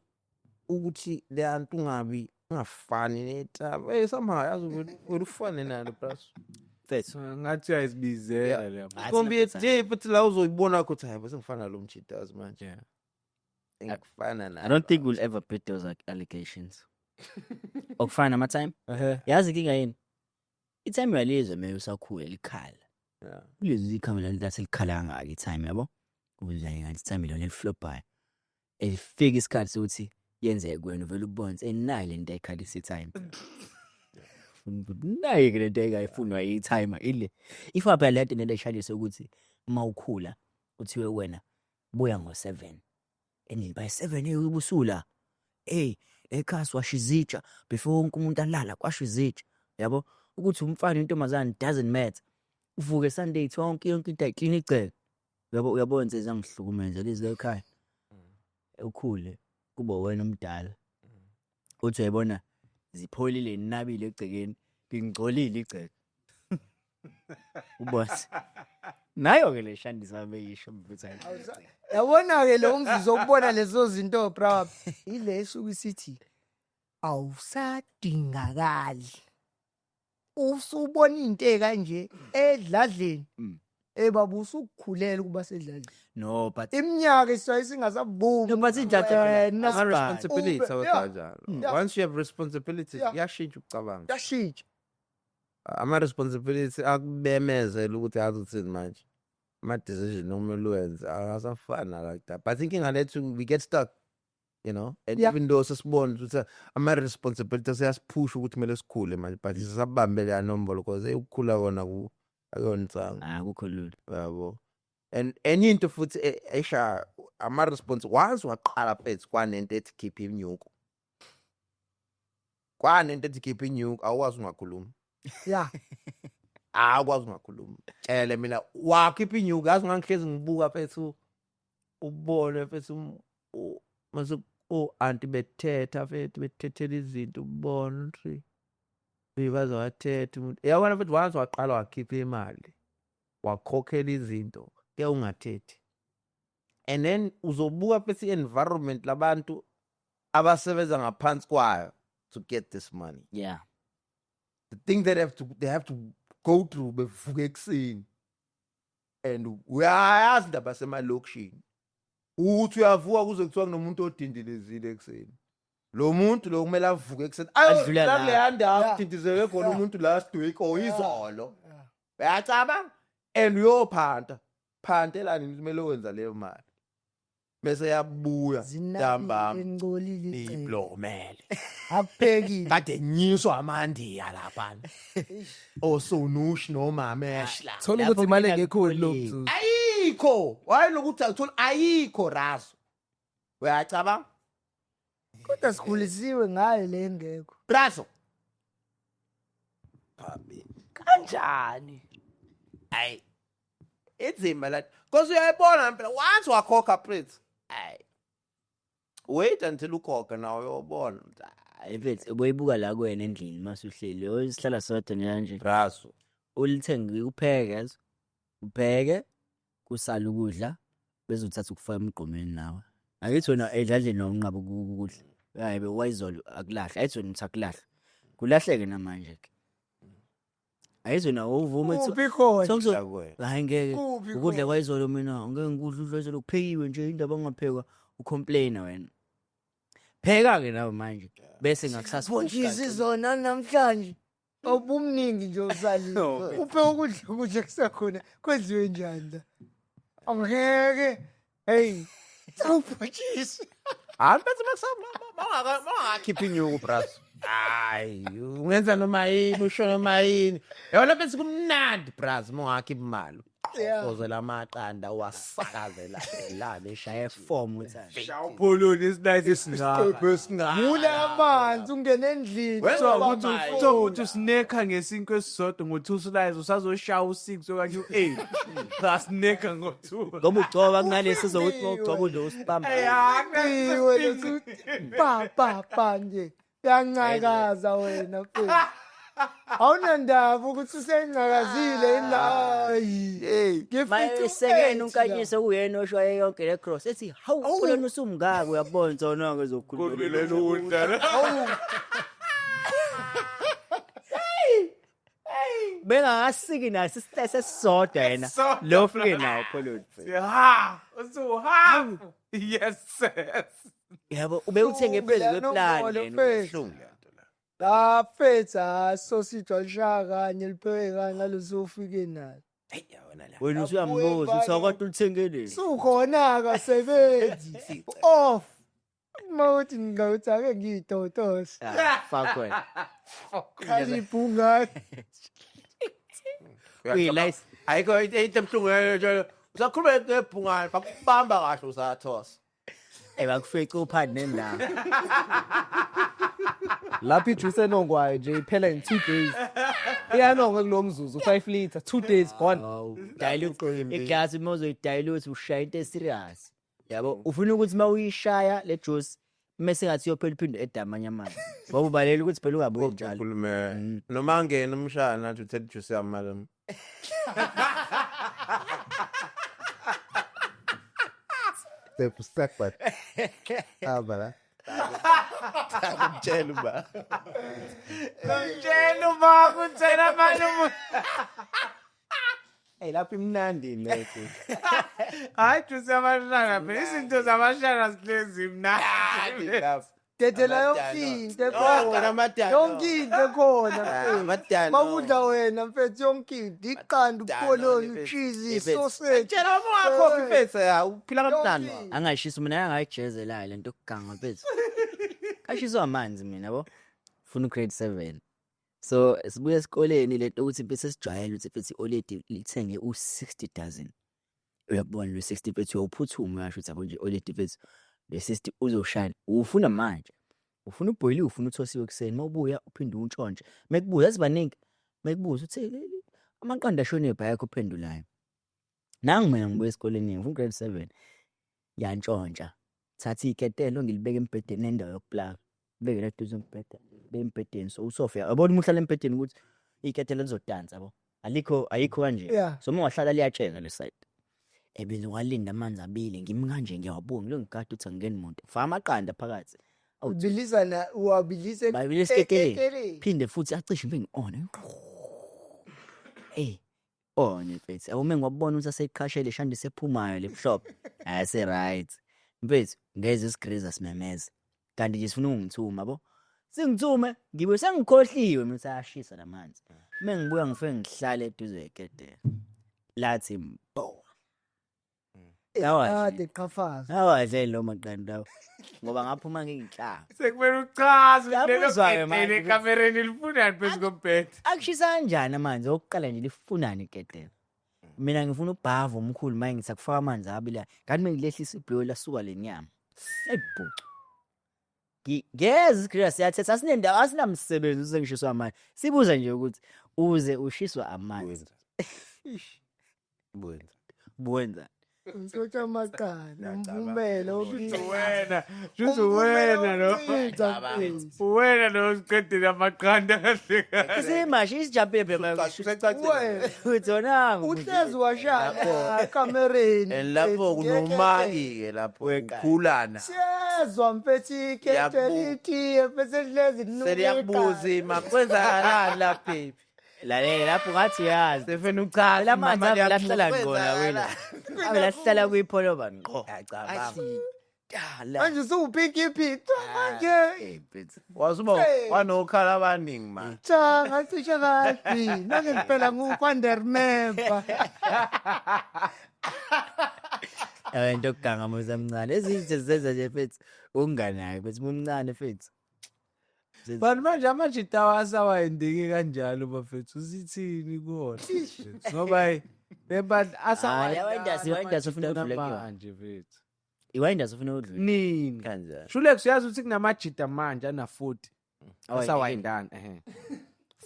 ukuthi leya nto ungabi ungafani netaba. Hey, somehow yazi wena ufane nalo plus. Mfethu. Ngathi uyayizibizela le. Hayi, Kombi thina nje futhi la uzoyibona ukuthi hayi, bese ngifana nalo mjitazi manje. Ngikufana I don't think we'll ever beat those, like, allegations. Okufana nama time. Yazi inkinga yini? I-time uyalizwa uma usakhula likhala. Kulezi ikhamera lathi likhala kangaka i-time, yabo? Kuze ngathi i-time lona eliflophayo. Efika isikhathi sokuthi yenzeke kuwena, uvele ubone ukuthi nayi lento ayikhalisa i-time. Nayi ke lento engayifunwa i-timer ile. If phela lento nento eshayelisa ukuthi uma ukhula kuthiwe wena buya ngo-7 endlini, by 7, hey, ubusula, hey, ekhaya siwasha izitsha before wonke umuntu alala, kwasha izitsha, yabo, ukuthi umfana intombazane doesn't matter, uvuke Sunday kuthiwa yonke into ayiklini igceke, uyabo, uyabona nje zangihlukumeza lezi ekhaya, ukhule kube wena omdala uthi uyayibona zipholile ninabile egcekeni, ngingcolile igceke, ubona nayo ke le shandisa beyisho mfuthu. Yabona-ke lo mzuzu wokubona lezo zinto, bra, ile esuke isithi awusadingakali. Usubona into ekanje edladleni. Eh baba, usukukhulela ukuba sedladleni. No, but Iminyaka iswaye singasavumi. No, but indladla Wena Ama-responsibility awakanjalo. Once you have responsibilities, kuyashintsha ukucabanga. Yashintsha. Ama-responsibility akubemezela ukuthi yazi uthini manje. Ama-decision okumele uwenze akasafani like that. But inkinga lethu, we get stuck. And even though sesibona ukuthi ama-responsibilities ayasiphusha ukuthi kumele sikhule manje, but sisabambe leya nombolo because hey, ukukhula kona akuyona insangu. Akukho lula. Yabo. And enye into futhi esha Ama response once waqala mfethu kwanento ethi khipha inyuku. Kwanento ethi khipha inyuku awukwazi ungakhuluma. Awukwazi ungakhuluma. Tshele mina wakhipha inyuku, yazi ngangihlezi ngibuka mfethu, ubone mfethu mase o-anti bethetha mfethu, bethethela izinto, ubone ukuthi baze wathetha umuntu. Yabona mfethu, once waqala wakhipha imali, wakhokhela izinto, ke ungathethi. And then uzobuka futhi i-environment labantu abasebenza ngaphansi kwayo to get this money. The thing that they have to go through, bevuka ekuseni. And uyayazi indaba yasemalokishini. Uthi uyavuka kuze kuthiwa kunomuntu odindilizile ekuseni. Lo muntu lo kumele avuke ekuseni. Adlula la. Kuleya ndawo kudindizeke khona umuntu last week or izolo. Uyacabanga? And uyophanta. Phantelani kumele wenza leyo mali. Bese yabuya ntambama. Ingcolile icebo. Iblomele. Akuphekile. Kade nyiswa amandiya lapha. Osonush noma mesh la. Thola Lapho ukuthi imali kumele engekho lo akuboleke. mzuzu. Ayikho. Hayi lokuthi awuthola, ayikho raso. Uyacabanga? Kodwa sikhulisiwe ngayo le ngekho. Brazo. Kanjani? Ayi. Inzima la. Because uyayibona phela once wakhokha, Prince. Ayi. Wait until ukhokha nawe uyobona. Hayi mfethu, uboyibuka la kuwena endlini masuhleli, sihlala sodwa nje. Brazo. Ulithenge, upheke, yazi. Upheke kusala ukudla bese uthatha ukufaka emgqomeni nawe. Akithi wena edladleni wawunqaba ukudla. Hayi be, wayizolo akulahla. Ayithi wena uthi akulahle. Kulahleke namanje ke. Ayithi wena uvume Kuphi khona? Kuwena. Hayi ngeke. Kuphi Ukudla khona? kwayizolo mina ngeke ngikudla udla izolo kuphekiwe nje, indaba ongaphekwa, ucomplaina wena. Pheka ke nawe manje bese ngakusasa. Bhontshisi zona namhlanje. Obumningi nje usalile. Uphe ukudla, ukudla kusekhona, kwenziwe njani la? Angeke. Hey. Sawubhontshisi. Hayi mfethu, mawungakhipha inyuku, brazo. Hayi, ungenza noma yini, usho noma yini. Yona mfethu kumnandi, brazo, mawungakhipha imali. Qhofozela amaqanda wasakazela la. Beshaye form uthi Shawupholoni esinayithi esingaka. Mula amanzi ungene endlini. Wenza Kuthiwa ukuthi kuthiwa ukuthi usinekha ngesinkwa esisodwa ngo-2 slice, usazoshaya u-6 okanye u-8 sasinekha ngo-2. Ngoba ugcoba kunalesi zokuthi mawugcoba udle usibamba. Iwe lethi pa pa pa nje. Uyancakaza wena mfethu. Awunandaba ukuthi usencakazile yini, hayi. Hey, Mayesekene uNkanyiso kuyena oshwaye yonke le cross ethi hawu, Pholoni usumngaka, uyabona zona ke zokukhuluma. Bengakasiki naso isihlahla esisodwa yena lo ufike nawo Pholoni. Ha, usu half. Yes. Yabo, ube uthenge phezu kweplani yena. Buhlungu le nto la. La mfethu, ha, sausage walishaya kanye, lipheke kanye naloso ufike nalo. Hey, yabona la. Wena usuyambuza uthi awukade ulithengeleni. Sukhona akasebenzi. Off. Mawuthi ngawuthi ake ngiyitotose. Ah, fuck wena. Khalibhungane. Uyilayisi. Ayikho into ebuhlungu leyo. Usakhuluma ngebhungane, bakubamba kahle usathosa. Eh, bakufica uphandi nendawo. Lapho ijuice enongwayo nje iphela in 2 days. Iyanongwa kulo mzuzu, 5 liter, 2 days gone. Dilute iglasi, uma uzoyidilute ushaya into eserious. Yabo, ufuna ukuthi uma uyishaya le juice mase ngathi iyophela uphinde edamanye amanzi. Ngoba ubalela ukuthi phela ungabuyi njalo. Khulume. Noma ngena umshana nathi uthethe juice yami, madam. Step step but. Hamba la. Ngitshela uba. Mtshela uba kuthena abantu. Hey, lapha imnandi lethu. Hayi, juice yabashana phela, izinto zabashana zihlezi mnandi. Lapha. Dedela yonke into ekhona. Amadano. Yonke into ekhona, mfethu. Amadano. Mawudla wena mfethu yonke into, iqanda, upholoni, ucheese, sausage. Tshela uma ungakhokhi mfethu, ya uphila kamnandi. Yonke into. Angayishisa mina, angayijezelayo lento yokuganga mfethu. Kashiswa amanzi mina yabo. Funa ugrade 7. So sibuya esikoleni, lento ukuthi mfethu sesijwayele ukuthi mfethu i-oledi lithenge u-60 dozen. Uyabona lo 60 mfethu, uyawuphuthuma, uyasho ukuthi yabo nje oledi mfethu, le 60 uzoshayina. Ufuna manje, ufuna ubhoyiliwe, ufuna uthosiwe ekuseni, uma ubuya uphinde uwuntshontshe. Mekubuza, yazi baningi, mekubuza uthi, "Hey, amaqanda ashone phi?" Ayakho ophendulayo. Nangu mina ngibuya esikoleni, ngifuna grade 7, ngiyantshontsha, thatha iketelo ngilibeke embhedeni nendawo yokuplaka, beke la eduze kombhede, beke embhedeni. So usofa, yabona uma uhlala embhedeni ukuthi iketelo lizodansa, yabo, alikho, ayikho kanje. So uma wahlala liyatsheka le side. Ebile walinda amanzi abile, ngimi kanje ngiyawabuka, ngilo ngigada ukuthi angingeni muntu, faka amaqanda phakathi. Ubilisa na uwabilise Babilisa eketeleni, phinde futhi acishe ngibe ngi-on. Ey, on mfethu, yabo uma ngiwabona ukuthi aseqhashele shande sephumayo le mhlophe, ase right mfethu, ngeze isigriza simemeza kanti nje sifuna ungithuma, yabo, singithume ngibe sengikhohliwe mina ukuthi ayashisa lamanzi. Uma ngibuya ngifike ngihlale eduze kweketela, lathi mbo. Kade qhafaza. Awadle lo maqanda lawo ngoba ngaphuma ngiyinhlanga. Sekumele uchaze ukuthi lelo Uyabuzwa-ke manje ketele ekamereni lifunani phezu kombhede. Akushisa kanjani amanzi? Okokuqala nje lifunani iketela? Mina ngifuna ubhavu omkhulu, manje ngithi akufaka amanzi abila, kanti mengilehlisa ibhloyi lasuka le nyama. Ebhucu. Ngeze isigriya siyathetha, asinendawo, asinamsebenzi uze ngishiswa amanzi. Sibuza nje ukuthi uze ushiswa amanzi. Buwenza. Buwenza. Ntshontsha amaqanda, umphumela Wena, shuthi wena lo. Wena lo usiqedile amaqanda kahle kahle. Isimasha isijampile phela. Usecacile. Uthona. Uhlezi washaya ekamereni. And lapho kunomaki ke lapho ukhulana. Siyezwa mfethu iketele itiye mfethu elihlezi linuka. Seliyakubuza ima kwenzakalani la baby. Lalela lapho ngathi uyazi. Sefuna uchaza. Phela amanzi ave lahlala ngqona wena. Ave lahlala kuyipholoba ngqo. Yacabanga. Dala. Manje usuwupikipiki manje. Wasuba Hey. wanokhala abaningi man. Cha, ngacishe kabi. Nange ngempela ngu-Vandermember. Yawe into yokuganga musa mncane. Ezinye izinto zenza nje mfethu unganayo mfethu mumncane mfethu. But manje amajita asawayendeki kanjalo bafethu, usithini kuwona? Ngoba hey, le Hayi, awayindasi ufuna ukudlula kuyona. manje mfethu. Iwayindasi ufuna ukudlula. Nini? Kanjani? Shulex, uyazi ukuthi kunamajita manje ana 40 asawayindana ehe.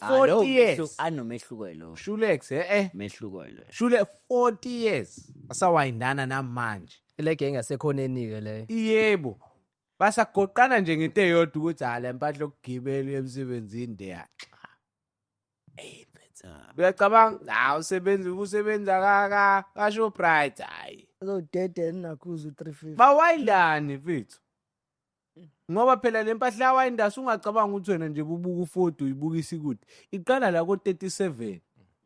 Ah, lowo 40 years. Anomehluko lo. Shulex, eh. Mehluko lo. Shule 40 years asawayindana namanje. Le gang yasekhoneni-ke leyo. Yebo. Basagoqana nje ngento eyodwa ukuthi ha le mpahla yokugibela emsebenzini ndiyaxa. Hey mfethu. Uyacabanga, ha usebenza usebenza ka Shoprite, hayi. Uzodedela nakhuza u-350. Bawayindani mfethu? Ngoba phela le mpahla yawayindasi ungacabanga ukuthi wena nje ubuka u-40 uyibukisa ikude. Iqala la ko-37.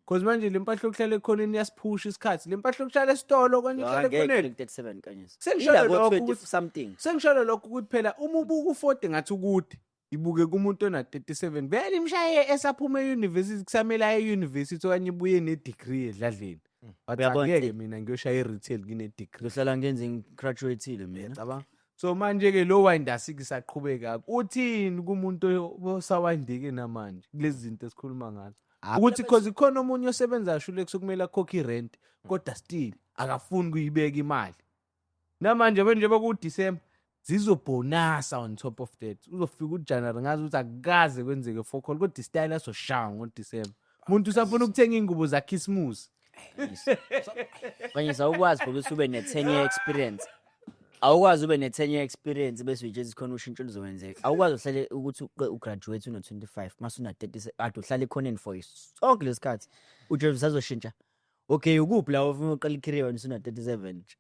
Cause manje le mpahla yokuhlala ekhoneni iyasiphusha isikhathi. Le mpahla yokuhlala esitolo kanye uhlala ekhoneni. 37 kanyisa. Sengisholo lokho ukuthi something. Sengisholo lokho ukuthi phela uma ubuka u-40 ngathi ukude. Ibuke kumuntu ona-37. Vele imshaye esaphuma e-university, kusamele aye e-university okanye ibuye ne-degree edladleni. But Uyabona angeke nje- mina ngiyoshaya i-retail ngine-degree. Ngiyohlala ngenze ngigraduateile mina. Cabanga. So manje ke lo wayindasi kisaqhubeka. Uthini kumuntu osawayindike namanje kulezi zinto esikhuluma ngazo? Ukuthi cause ikhona omunye osebenza shule kusokumele akhokhe irent kodwa still akafuni kuyibeka imali. Namanje manje ku December zizobonasa on top of that. Uzofika uJanuary ngazi ukuthi akukaze kwenzeke for call kodwa istyle asoshaya ngoDecember. Umuntu usafuna ukuthenga ingubo zaKhisimusi. Kanye awukwazi ukuthi ube ne-10 year experience. Awukwazi ube ne-10 year experience bese uyitshela khona ushintsho luzokwenzeka. Awukwazi uhlale ukuthi ugraduate una-25 mase una-30 kade uhlale ekhoneni for sonke lesikhathi. Utshela usazoshintsha. Okay, ukuphi la ufuna uqala i-career wena usuna-37 nje?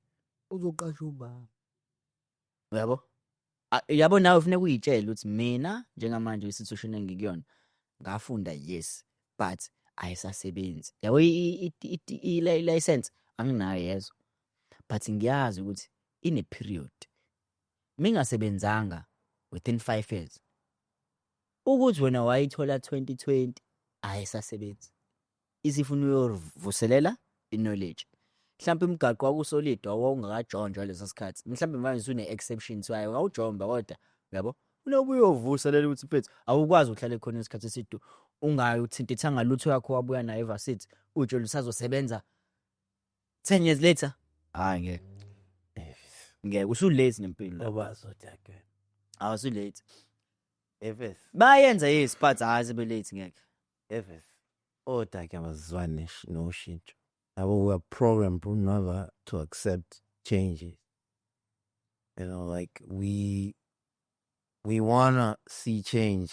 Uzoqasha ubaba. Uyabo? Yabo nawe ufuneka uyitshele ukuthi mina njengamanje i-situation engikuyona ngafunda, yes, but ayisasebenzi. Yabo i-license anginayo yezo. But ngiyazi ukuthi ine period. Mingasebenzanga within 5 years. Ukuthi wena wayithola 2020 ayisasebenzi. Isifuna uyovuselela i-knowledge. Mhlawumbe umgaqo wakusolid wawungakajonjwa leso sikhathi. Mhlawumbe manje usune exception kuthiwa awujomba kodwa uyabo. Unobuye uyovuselela ukuthi mfethu awukwazi ukuhlala ekhona isikhathi eside ungayi uthintithanga lutho yakho wabuya nayo evarsity utshela usazosebenza 10 years later. Hayi, ngeke, ngeke, usulate nempilo. Obazothi Awusulate. Efes. Bayenza, yes, but hayi, sebe late, ngeke. Efes. Odaki abazwani noshintsho. Yabo, we are programmed never to accept changes. Like we wanna see change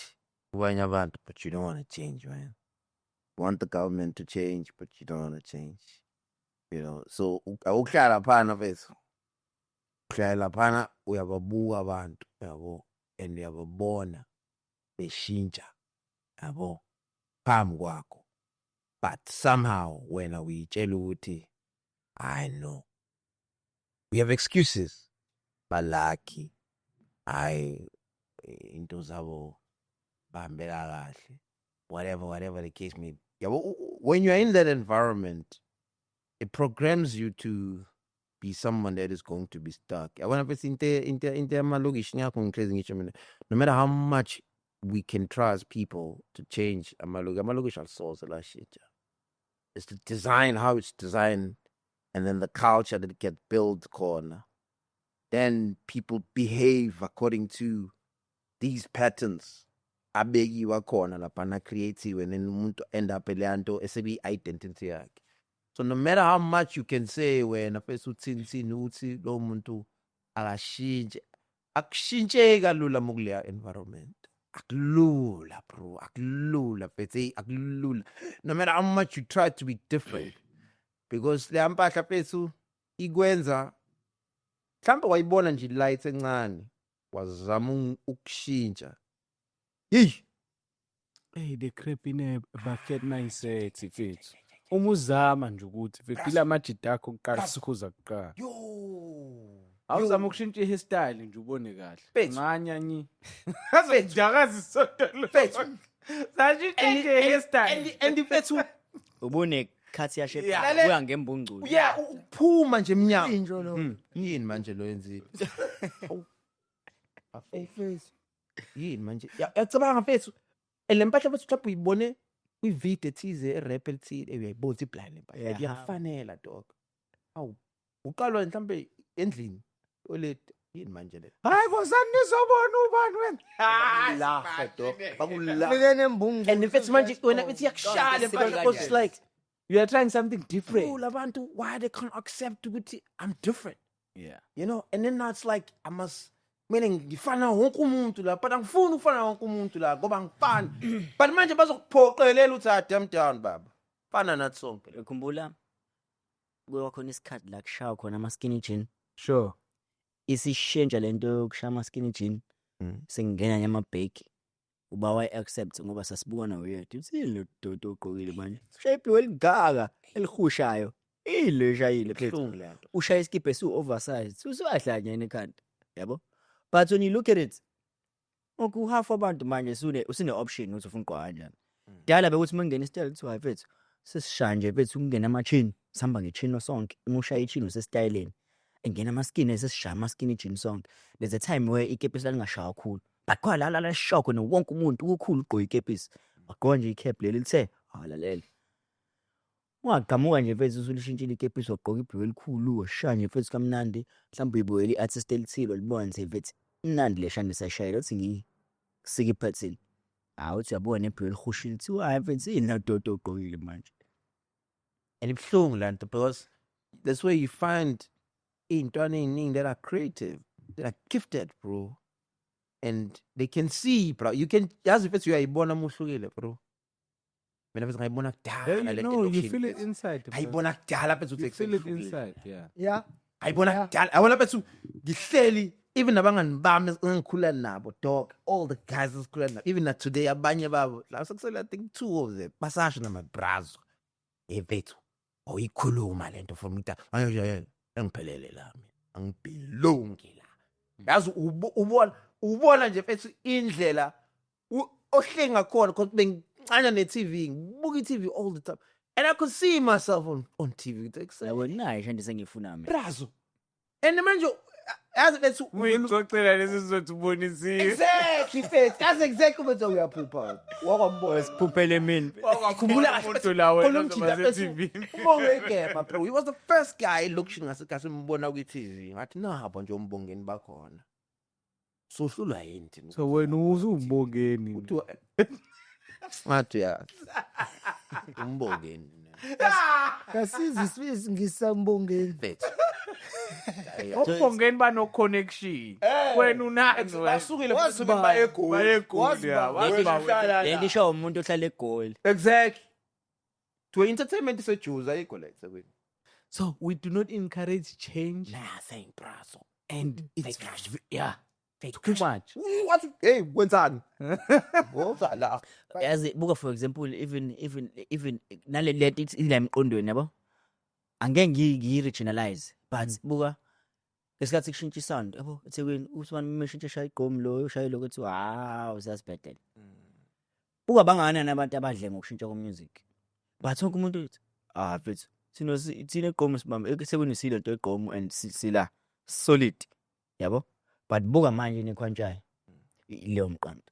kubanye abantu, but you don't wanna change, man. Want the government to change, but you don't wanna change. So awukuhlala phana, mfethu. Uhlala laphana, uyababuka abantu, yabo, and uyababona beshintsha, yabo, phambi kwakho. But somehow wena uyitshela ukuthi I know. We have excuses. Balaki. Hayi, into zabo bahambela kahle. Whatever the case may be. Yabo, when you're in that environment, it programs you to be someone that is going to be stuck. Yabona mfethu, into yamalokishi, ngakho ngihlezi ngisho mina, no matter how much we can trust people to change amalokishi alisoze lashintsha. It's the design, how it's designed, and then the culture that gets built khona. Then people behave according to these patterns abekiwe khona laphana, creatiwe, and then umuntu end up leya nto esebiyi-identity yakhe. So no matter how much you can say wena first uthini thini uthi lo muntu akashintshe, akushintsheki kalula mukuleya environment. Akulula, bro, akulula mfethu, hey, akulula, no matter how much you try to be different, because leya mpahla, mfethu, ikwenza mhlawumbe wayibona nje light encane, wazama ukushintsha, yeyi. Hey, the crap in a bucket mindset, mfethu. Uma uzama nje ukuthi mfethu amajida akho kuqala, sikhuza kuqala. Yo. Awuzama ukushintsha i-hairstyle nje, ubone kahle. Mfethu. Nganyanyi. Azodakaza isonto lo. Mfethu. Sashintsha nje i-hairstyle. And mfethu, Ubune khathi yashe kuya ngembungculo. Yeah, ukuphuma nje emnyango. Injo lo. Yini manje lo yenzile? Mfethu. Yini manje? Yacabanga mfethu, and le mpahla, mfethu, mhlawumbe uyibone kwividiyo ethize, erap elithile, uyayibona ukuthi iblind le mpahla iyakufanela, dog. Awu, uqalwa mhlawumbe endlini oledi, yini manje le? Hayi, bozani nizobona ubani wena. Bakulaha, dog, bakulaha. Fike nembungculo. And mfethu, manje wena mfethu, iyakushaya le mpahla because it's like You are trying something different. Oh, labantu, why they can't accept ukuthi I'm different? Yeah. And then now it's like I must, kumele ngifana wonke umuntu la, but angifuni ukufana wonke umuntu la ngoba angifani, but manje bazokuphoqelela ukuthi, "Ah, damn down, baba, fana nathi sonke." Ukhumbula kuba khona isikhathi la kushaya khona ama-skinny jean. Isishintsha lento yokushaya ama-skinny jean. Sengingena nyamabheki. Uba wayi-accept ngoba sasibukana weird. Uthini lo dodo ogqokile manje? Ushaya ibhulukwe elingaka elihushayo. Ile shayile, mfethu. Buhlungu le nto. Ushaya isikibha esiwu-oversized. Usuyahlanya ekhanda. Yabo? But when you look at it, uku-half wabantu manje usune option ukuthi ufuna ugqoka kanjani. Dala bekuthi uma kungena isitayela kuthiwa, "Hayi mfethu, sesishaya nje mfethu, kungena ama-chain, sihamba nge-chain sonke. Uma ushaya i-chain usesitayeleni. Engena ama-skinny, sesishaya ama-skinny jean sonke." There's a time where ikepisi lalingashaywa kakhulu. But kwa la la lishaywa khona, wonke umuntu ukukhulu ugqoke ikepisi. Wagqoka nje i-cap leli lithe, awalalela. Ungaqhamuka nje mfethu, usulishintshile ikepisi, wagqoka ibhulukwe elikhulu, washaya nje mfethu kamnandi. Mhlawumbe uyibukele i-artist elithile, walibona nje mfethu, imnandi le shande sayishayela, uthi ngisike i-pattern. Hawu, uthi uyabona nebhulukwe elihushile, kuthiwa, "Hhayi mfethu, yini la dodo ogqokile manje?" And ibuhlungu le nto because that's where you find iy'ntwana ey'ningi that are creative, that are gifted, bro, and they can see, bro. You can, yazi mfethu, uyayibona uma uhlukile, bro. Mina mfethu ngayibona kudala le nto No, you elokishini, feel it mfethu. inside, bro. Ngayibona kudala mfethu ukuthi You feel it ngihlukile. inside, yeah. Ngayibona kudala, yabona mfethu, ngihleli even nabangani bami engikhula nabo, dog, all the guys esikhula nabo, even na today, abanye babo la sekusele, I think two of them basasho namabrazo, hey mfethu, awuyikhuluma lento from kudala manje, engiphelele la mina, angibelongi la. Yazi, ubona nje mfethu indlela ohleli ngakhona, because bengincane ne-TV, ngibuka i-TV all the time and I could see myself on TV. Ngithi, Yabo, nayi shande sengiyifuna mina. Brazo, and manje Yazi mfethu, Uyixoxela lesi sizothi ubonisiwe. Exactly, mfethu. Yazi exactly mfethu, uyaphupha. Wakwambona. Siphuphele mina. Khumbula kahle. Umuntu la wena Khona umjita ozoba mfethu, se-TV. uMbongo igema, bro. He was the first guy elokishini ngasekasi mbona kwi-TV. Ngathi nabo nje uMbongeni bakhona. So hlulwa yini thina? So wena usumbongeni. Kuthiwa ngathi uyazi. UMbongeni. Kasizi sibisi ngisambongeni. Mfethu. Ombongeni bano connection. Wena unazo. Basukile futhi baye eGoli. Baye eGoli, ya, waziba. Le nto isho umuntu ohlala eGoli. Exactly. To entertainment isejuza ayikho la eThekwini. So we do not encourage change Nah, saying brazo. and it's, yeah, too much. What? Hey, wenzani? Woza la. Yazi, buka, for example, even nale lento ithi ila emqondweni, yabo, angeke ngiyi-regionalize, but buka ngesikhathi kushintsha isound, yabo, eThekwini, uSibani meshintsha eshaya igqomu, lo ushaye lokho, ethi hawu, siyasibhedela. Buka bangakanani abantu abadle ngokushintsha ko-music, but wonke umuntu uthi, "Ah mfethu, thina egqomu sibambe eThekwini, sile nto egqomu and sila solid," yabo. But buka manje nekhwantshayo leyo mqondo,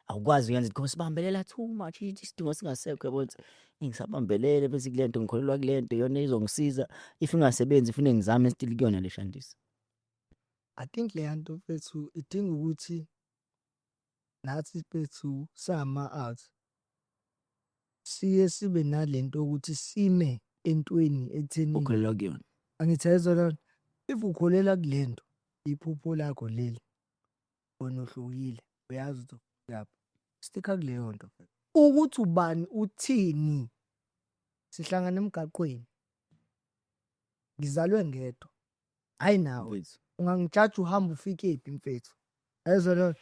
awukwazi ukuyenza because sibambelela too much, isidingo singasekho, yabo, ukuthi ngisabambelele bese kule nto ngikholelwa kule nto, iyona izongisiza. If ingasebenzi, fune ngizame still kuyona le shandisi. I think leya nto, mfethu, idinga ukuthi nathi, mfethu, sama-art siye sibe nalento ukuthi sime entweni ekutheni ukholelwa kuyona. Angithi yayizwa lona, if ukholela kule nto, iphupho lakho leli, wena uhlukile, uyazi ukuthi uyaphi, sticka kuleyo nto. Ukuthi ubani uthini, sihlangana emgaqweni, ngizalwe ngedwa, hayi nawe. Mfethu. Ungangijaja uhambe ufike phi, mfethu? Yayizwa leyo,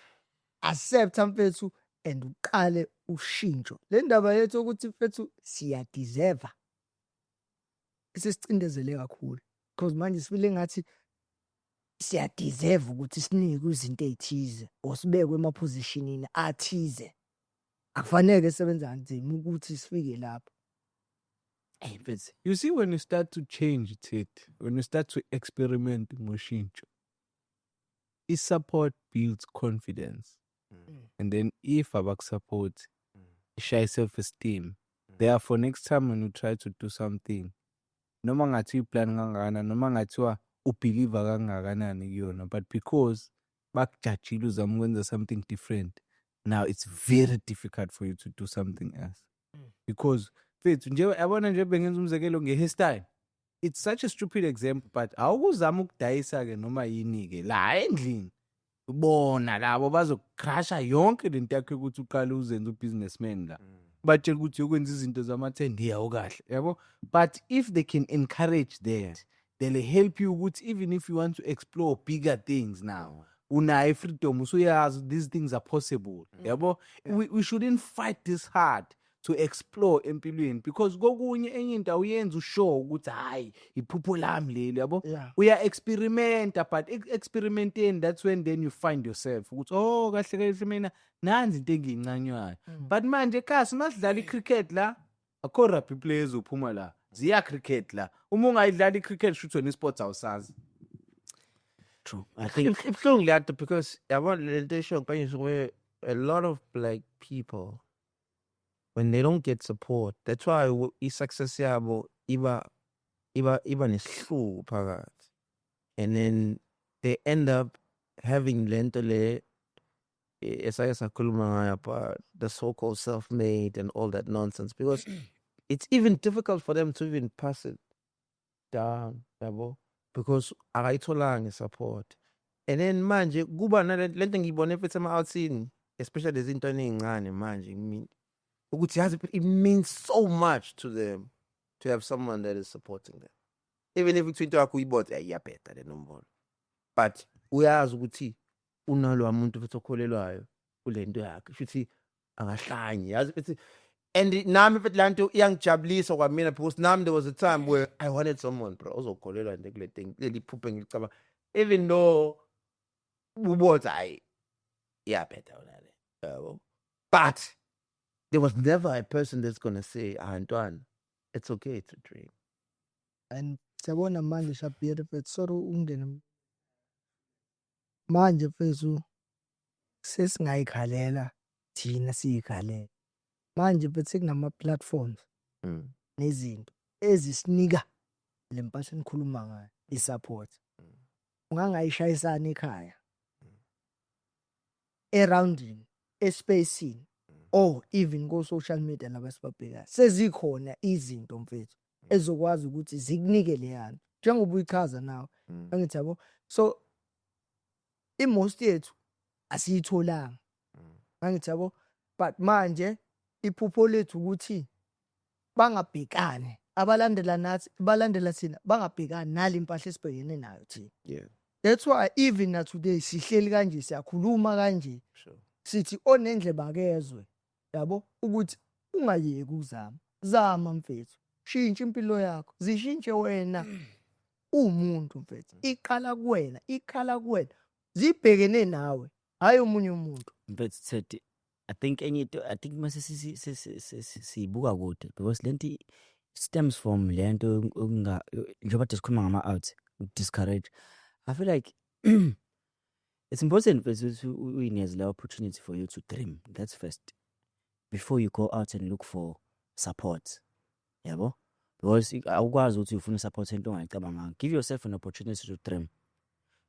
accept, mfethu, and uqale ushintsho. Le ndaba yethu ukuthi, mfethu, siyadeserve, isisicindezele kakhulu because manje sifile ngathi siyadeserve ukuthi sinikwe izinto ey'thize or sibekwe emapositionini athize. Akufanele sebenza kanzima ukuthi sifike lapho. Ey mfethu. You see, when you start to change it, when you start to experiment ngoshintsho, i-support builds confidence. And then if abakusupport, ishaya self-esteem. Therefore, next time when you try to do something, noma ngathi uyiplan kangakanani, noma ngathiwa ubelieve kangakanani kuyona, but because bakujajile uzama ukwenza something different, now it's very difficult for you to do something else. Because mfethu nje, yabona nje, bengenza umzekelo nge-hairstyle. It's such a stupid example, but awukuzama ukudayisa-ke noma yini-ke la endlini. Bona labo bazokucrasha yonke lento yakho ukuthi uqale uzenze ubusinessman la. Batshela ukuthi uyokwenza izinto zama-10 awukahle, yabo. But if they can encourage that, they'll help you ukuthi even if you want to explore bigger things now, unayo i-freedom, usuyazi these things are possible, yabo. We shouldn't fight this hard to explore empilweni because kokunye enye into awuyenzi usure ukuthi hayi, iphupho lami leli, yabo. Uya experimenta, but experimenteni, that's when then you find yourself ukuthi, "Oh, kahle kahle mina nanzi into engiyincanywayo." But manje kasi masidlala i-cricket la, akho rugby players uphuma la, ziya cricket la. Uma ungayidlala i-cricket, shuthi wena i-sports awusazi. True, I think. Ibuhlungu leya nto because yabona le nto esho Nkanyiso, where a lot of black people, when they don't get support, that's why i-success yabo iba nesihluku phakathi, and then they end up having lento le esake sakhuluma ngayo about the so-called self-made and all that nonsense, because it's even difficult for them to even pass it down, yabo, because akayitholanga i-support. And then manje kuba nale lento ngiyibone futhi ema-outsini, especially lezi ntwana ey'ncane manje. I mean, ukuthi yazi it means so much to them to have someone that is supporting them, even if kuthiwa into yakho uyibona iyabheda le nombolo, but uyazi ukuthi unalowa muntu futhi okholelwayo kule nto yakhe, shuthi angahlanyi, yazi futhi. And nami futhi laa nto iyangijabulisa kwamina because nami there was a time where I wanted someone, bro, ozokholelwa nje kule thing, leli phupho engilicabanga, even though ubona hayi, iyabheda yona le, yabo, but there was never a person that's gonna say, "Ah ntwana, it's okay to dream." And siyabona manje, Shabir, mfethu, sorry ukungena. Manje mfethu, sesingayikhalela thina, siyikhalela manje mfethu, sekunama-platforms nezinto ezisinika le mpahla enikhuluma ngayo, i-support. Ungangayishayisana ekhaya, eroundini, espacini or even ko-social media laba esibabhekayo, sezikhona izinto mfethu ezokwazi ukuthi zikunike leyanto njengoba uyichaza nawe, angithi yabo? So i-most yethu asiyitholanga, angithi yabo? But manje iphupho lethu ukuthi bangabhekani abalandela nathi, balandela thina, bangabhekani nale impahla esibhekene nayo thina. That's why even na today sihleli kanje, siyakhuluma kanje, sithi onendlebe akezwe, yabo, ukuthi ungayeki ukuzama. Zama mfethu, shintsha impilo yakho, zishintshe wena uwumuntu mfethu. Iqala kuwena, ikhala kuwena, zibhekene nawe, hayi omunye umuntu. Mfethu Teddy, I think enye into, I think mase siyibuka kude because lento stems from lento okunga njengoba kade sikhuluma ngama-out, discourage. I feel like it's important mfethu ukuthi uyinikeze le opportunity for you to dream. That's first, before you go out and look for support, yabo, because awukwazi ukuthi ufuna support into ongayicabanganga. Give yourself an opportunity to dream.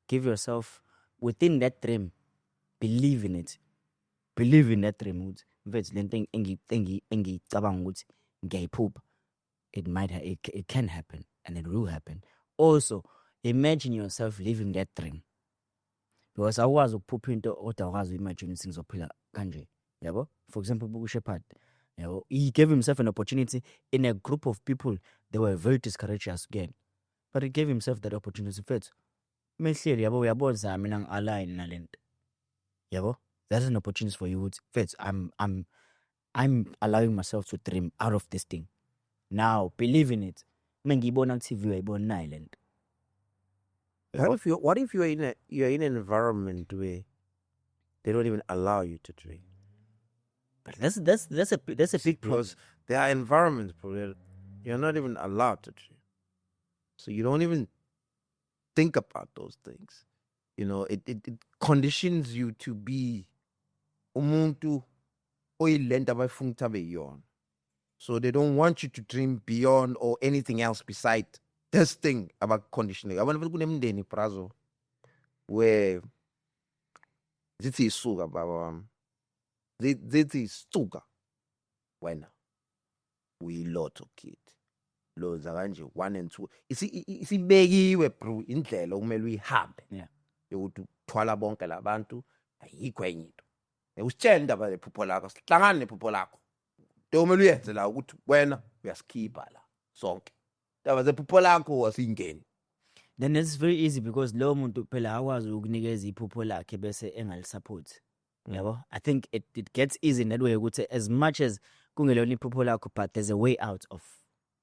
Give yourself within that dream, believe in it, believe in that dream ukuthi mfethu, lento engiyicabanga ukuthi ngiyayiphupha, it can happen and it will happen. Also imagine yourself living that dream, because awukwazi ukuphupha into kodwa awukwazi uimagine ukuthi ngizophila kanje, yabo? For example, buka uShepherd, yabo? He gave himself an opportunity in a group of people they were very discourageous again, but he gave himself that opportunity mfethu. Mehleli, yabo, uyabona, mina ngi-align nalento, yabo? That's an opportunity for you ukuthi mfethu, I'm allowing myself to dream out of this thing. Now believe in it. Uma ngiyibona ku-TV, uyayibona nayi lento. What if you're in an environment where they don't even allow you to dream? But that's a big problem. Because there are environments where you're not even allowed to dream. So you don't even think about those things. It conditions you to be umuntu oyilento abayifuna ukuthi abe yiyona. So they don't want you to dream beyond or anything else beside this thing abakuconditioning. Yabona futhi kunemindeni brazo where zithi isuka baba wami. Zithi isuka wena uyilotho kid. Loza kanje 1 and 2. Isibekiwe bro indlela okumele uyihambe. Yokuthi uthwala bonke labantu, ayikho enye into. Usitshela indaba lephupho lakho, sihlangane nephupho lakho. Into okumele uyenze la ukuthi wena uyasikhipha la sonke. Indaba zephupho lakho asingeni. Then it's very easy because lowo muntu phela akwazi ukunikeza iphupho lakhe bese engalisupport, yabo? I think it gets easy in that way ukuthi as much as kungelona iphupho lakho, but there's a way out of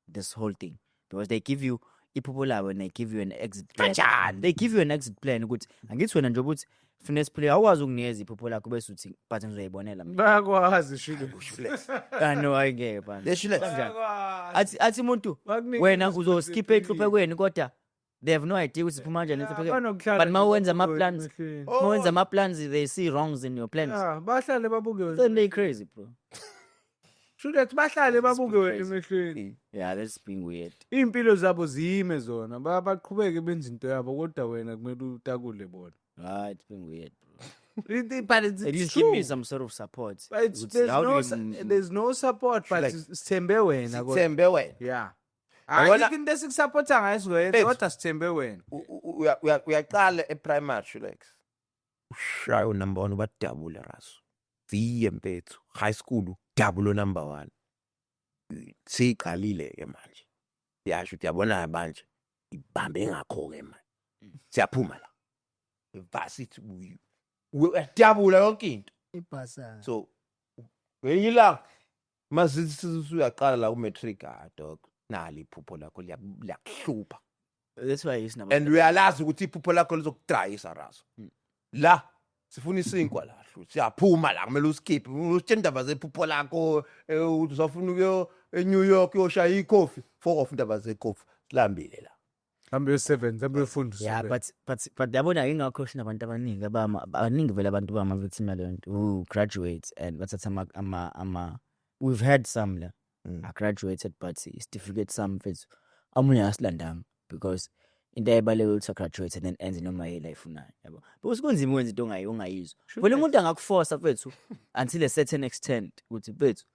this whole thing because they give you iphupho labo and they give you an exit plan. Kanjani? They give you an exit plan ukuthi angithi wena njengoba uthi funa siphile, awukwazi ukunikeza iphupho lakho bese uthi but ngizoyibonela mina. Bayakwazi shilo. Ah no, ayingeke bana. Lesho. Athi umuntu Bakunika wena uzoskipha enhluphekweni kodwa they have no idea ukuthi siphuma kanjani enhluphekweni. Banokuhlala But ma nje wenza babuke ama-plans, emehlweni. ma wenza ama-plans, they see wrongs in your plans. Yeah, bahlale babuke wena. Then they crazy, bro. Shuthi bahlale babuke wena crazy. emehlweni. Yeah, that's being weird. Iy'mpilo zabo ziyime zona, baqhubeke benze into yabo kodwa wena kumele utakule bona. Ah, it's been weird, bro. But it's, At it's least give me true. some sort of support. But it's, Ukuthi there's how do no you there's no support, but Like, sithembe wena kodwa. Sithembe wena. Yeah. Yabona- Ayikho into esikusupporta ngayo esizoyenza Mfethu. kodwa sithembe wena. Uyaqala eprimary, Shulex. Ushaya unumber 1, ubadabule raso. Ziye mfethu, high school double number 1. Siqalile ke manje. Siyasho ukuthi yabona manje ibambe ngakho ke manje. Siyaphuma la. Varsity uyadabula yonke into. Ibhasari. So ngelinye ilanga masithi usuyaqala la ku-matric, ah dog, nali iphupho lakho liyakuhlupha. That's why it's number And uyalazi ukuthi iphupho lakho lizokudrayisa raso. La sifuna isinkwa la hlu, siyaphuma la, kumele uskiphe usitshela indaba zephupho lakho, ukuthi usafuna ukuyo eNew York uyoshaya ikhofi. Fuck off indaba zekhofi, silambile la. Hambe uyosebenza, hambe uyofunda. Yeah, usebenze. but yabona, ingakho sinabantu abaningi abama abaningi vele, abantu bama-victim yaleyo nto who graduate and bathatha ama we've had some la I graduated, but isitifiketi sami, mfethu, omunye akasilandanga because into ayibaluleke ukuthi agraduate and then enze noma yini ayifunayo, yabo, because kunzima ukwenza into ongayizwa vele. Umuntu angakuforsa, mfethu, until a certain extent ukuthi, mfethu,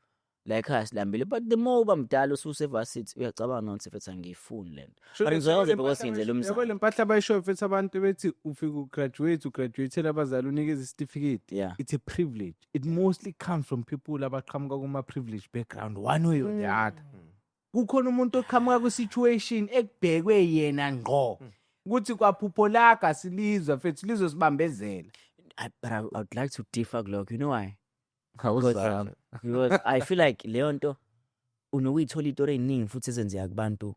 la ekhaya silambile, but the more uba mdala, ususe-varsity, uyacabanga ukuthi, mfethu, angiyifuni le nto, but ngizoyenza because ngiyenzela Yabo, umzamo. le mpahla abayishoyo, mfethu, abantu bethi ufike ugraduate, ugraduatele abazali, unikeza isitifiketi. It's a privilege. It mostly comes from people abaqhamuka kuma-privilege background, one way or the other. Kukhona umuntu oqhamuka kwi-situation ekubhekwe yena ngqo ukuthi kwaphupho lakho asilizwa, mfethu, lizosibambezela. But I would like to differ kulokho. You know why? Awuzami. Because I feel like leyo nto unokuyithola itori ey'ningi futhi ezenzeka kubantu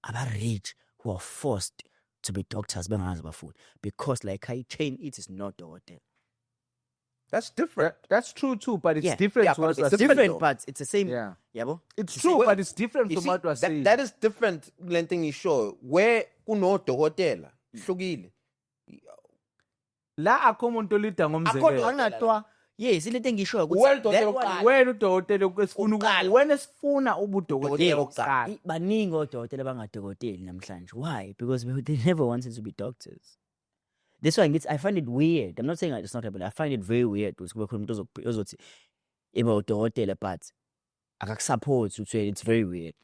aba-rich who are forced to be doctors bengazi bafuni, because like i-chain it is not dokotela. That's different. That's true too, but it's different Yeah, to but what it's we're It's saying. different, though. but it's the same, yabo. It's true, but it's different You from see, what we're saying. that is different kule nto engishoyo where kunodokotela hlukile. La akho umuntu olida ngomzekelo. Angatwa. Yes, ilento engishoyo ukuthi Wena udokotela that one- wokuqala. Wena udokotela esifuna Uqala. wena esifuna ubudokotela Udokotela bokuqala. Baningi odokotela abangadokoteli namhlanje. Why? Because they never wanted to be doctors. That's why ngithi I find it weird. I'm not saying it's not happening. I find it very weird ukuthi kube khona umuntu ozothi eba udokotela but akakusupport ukuthi, it's very weird.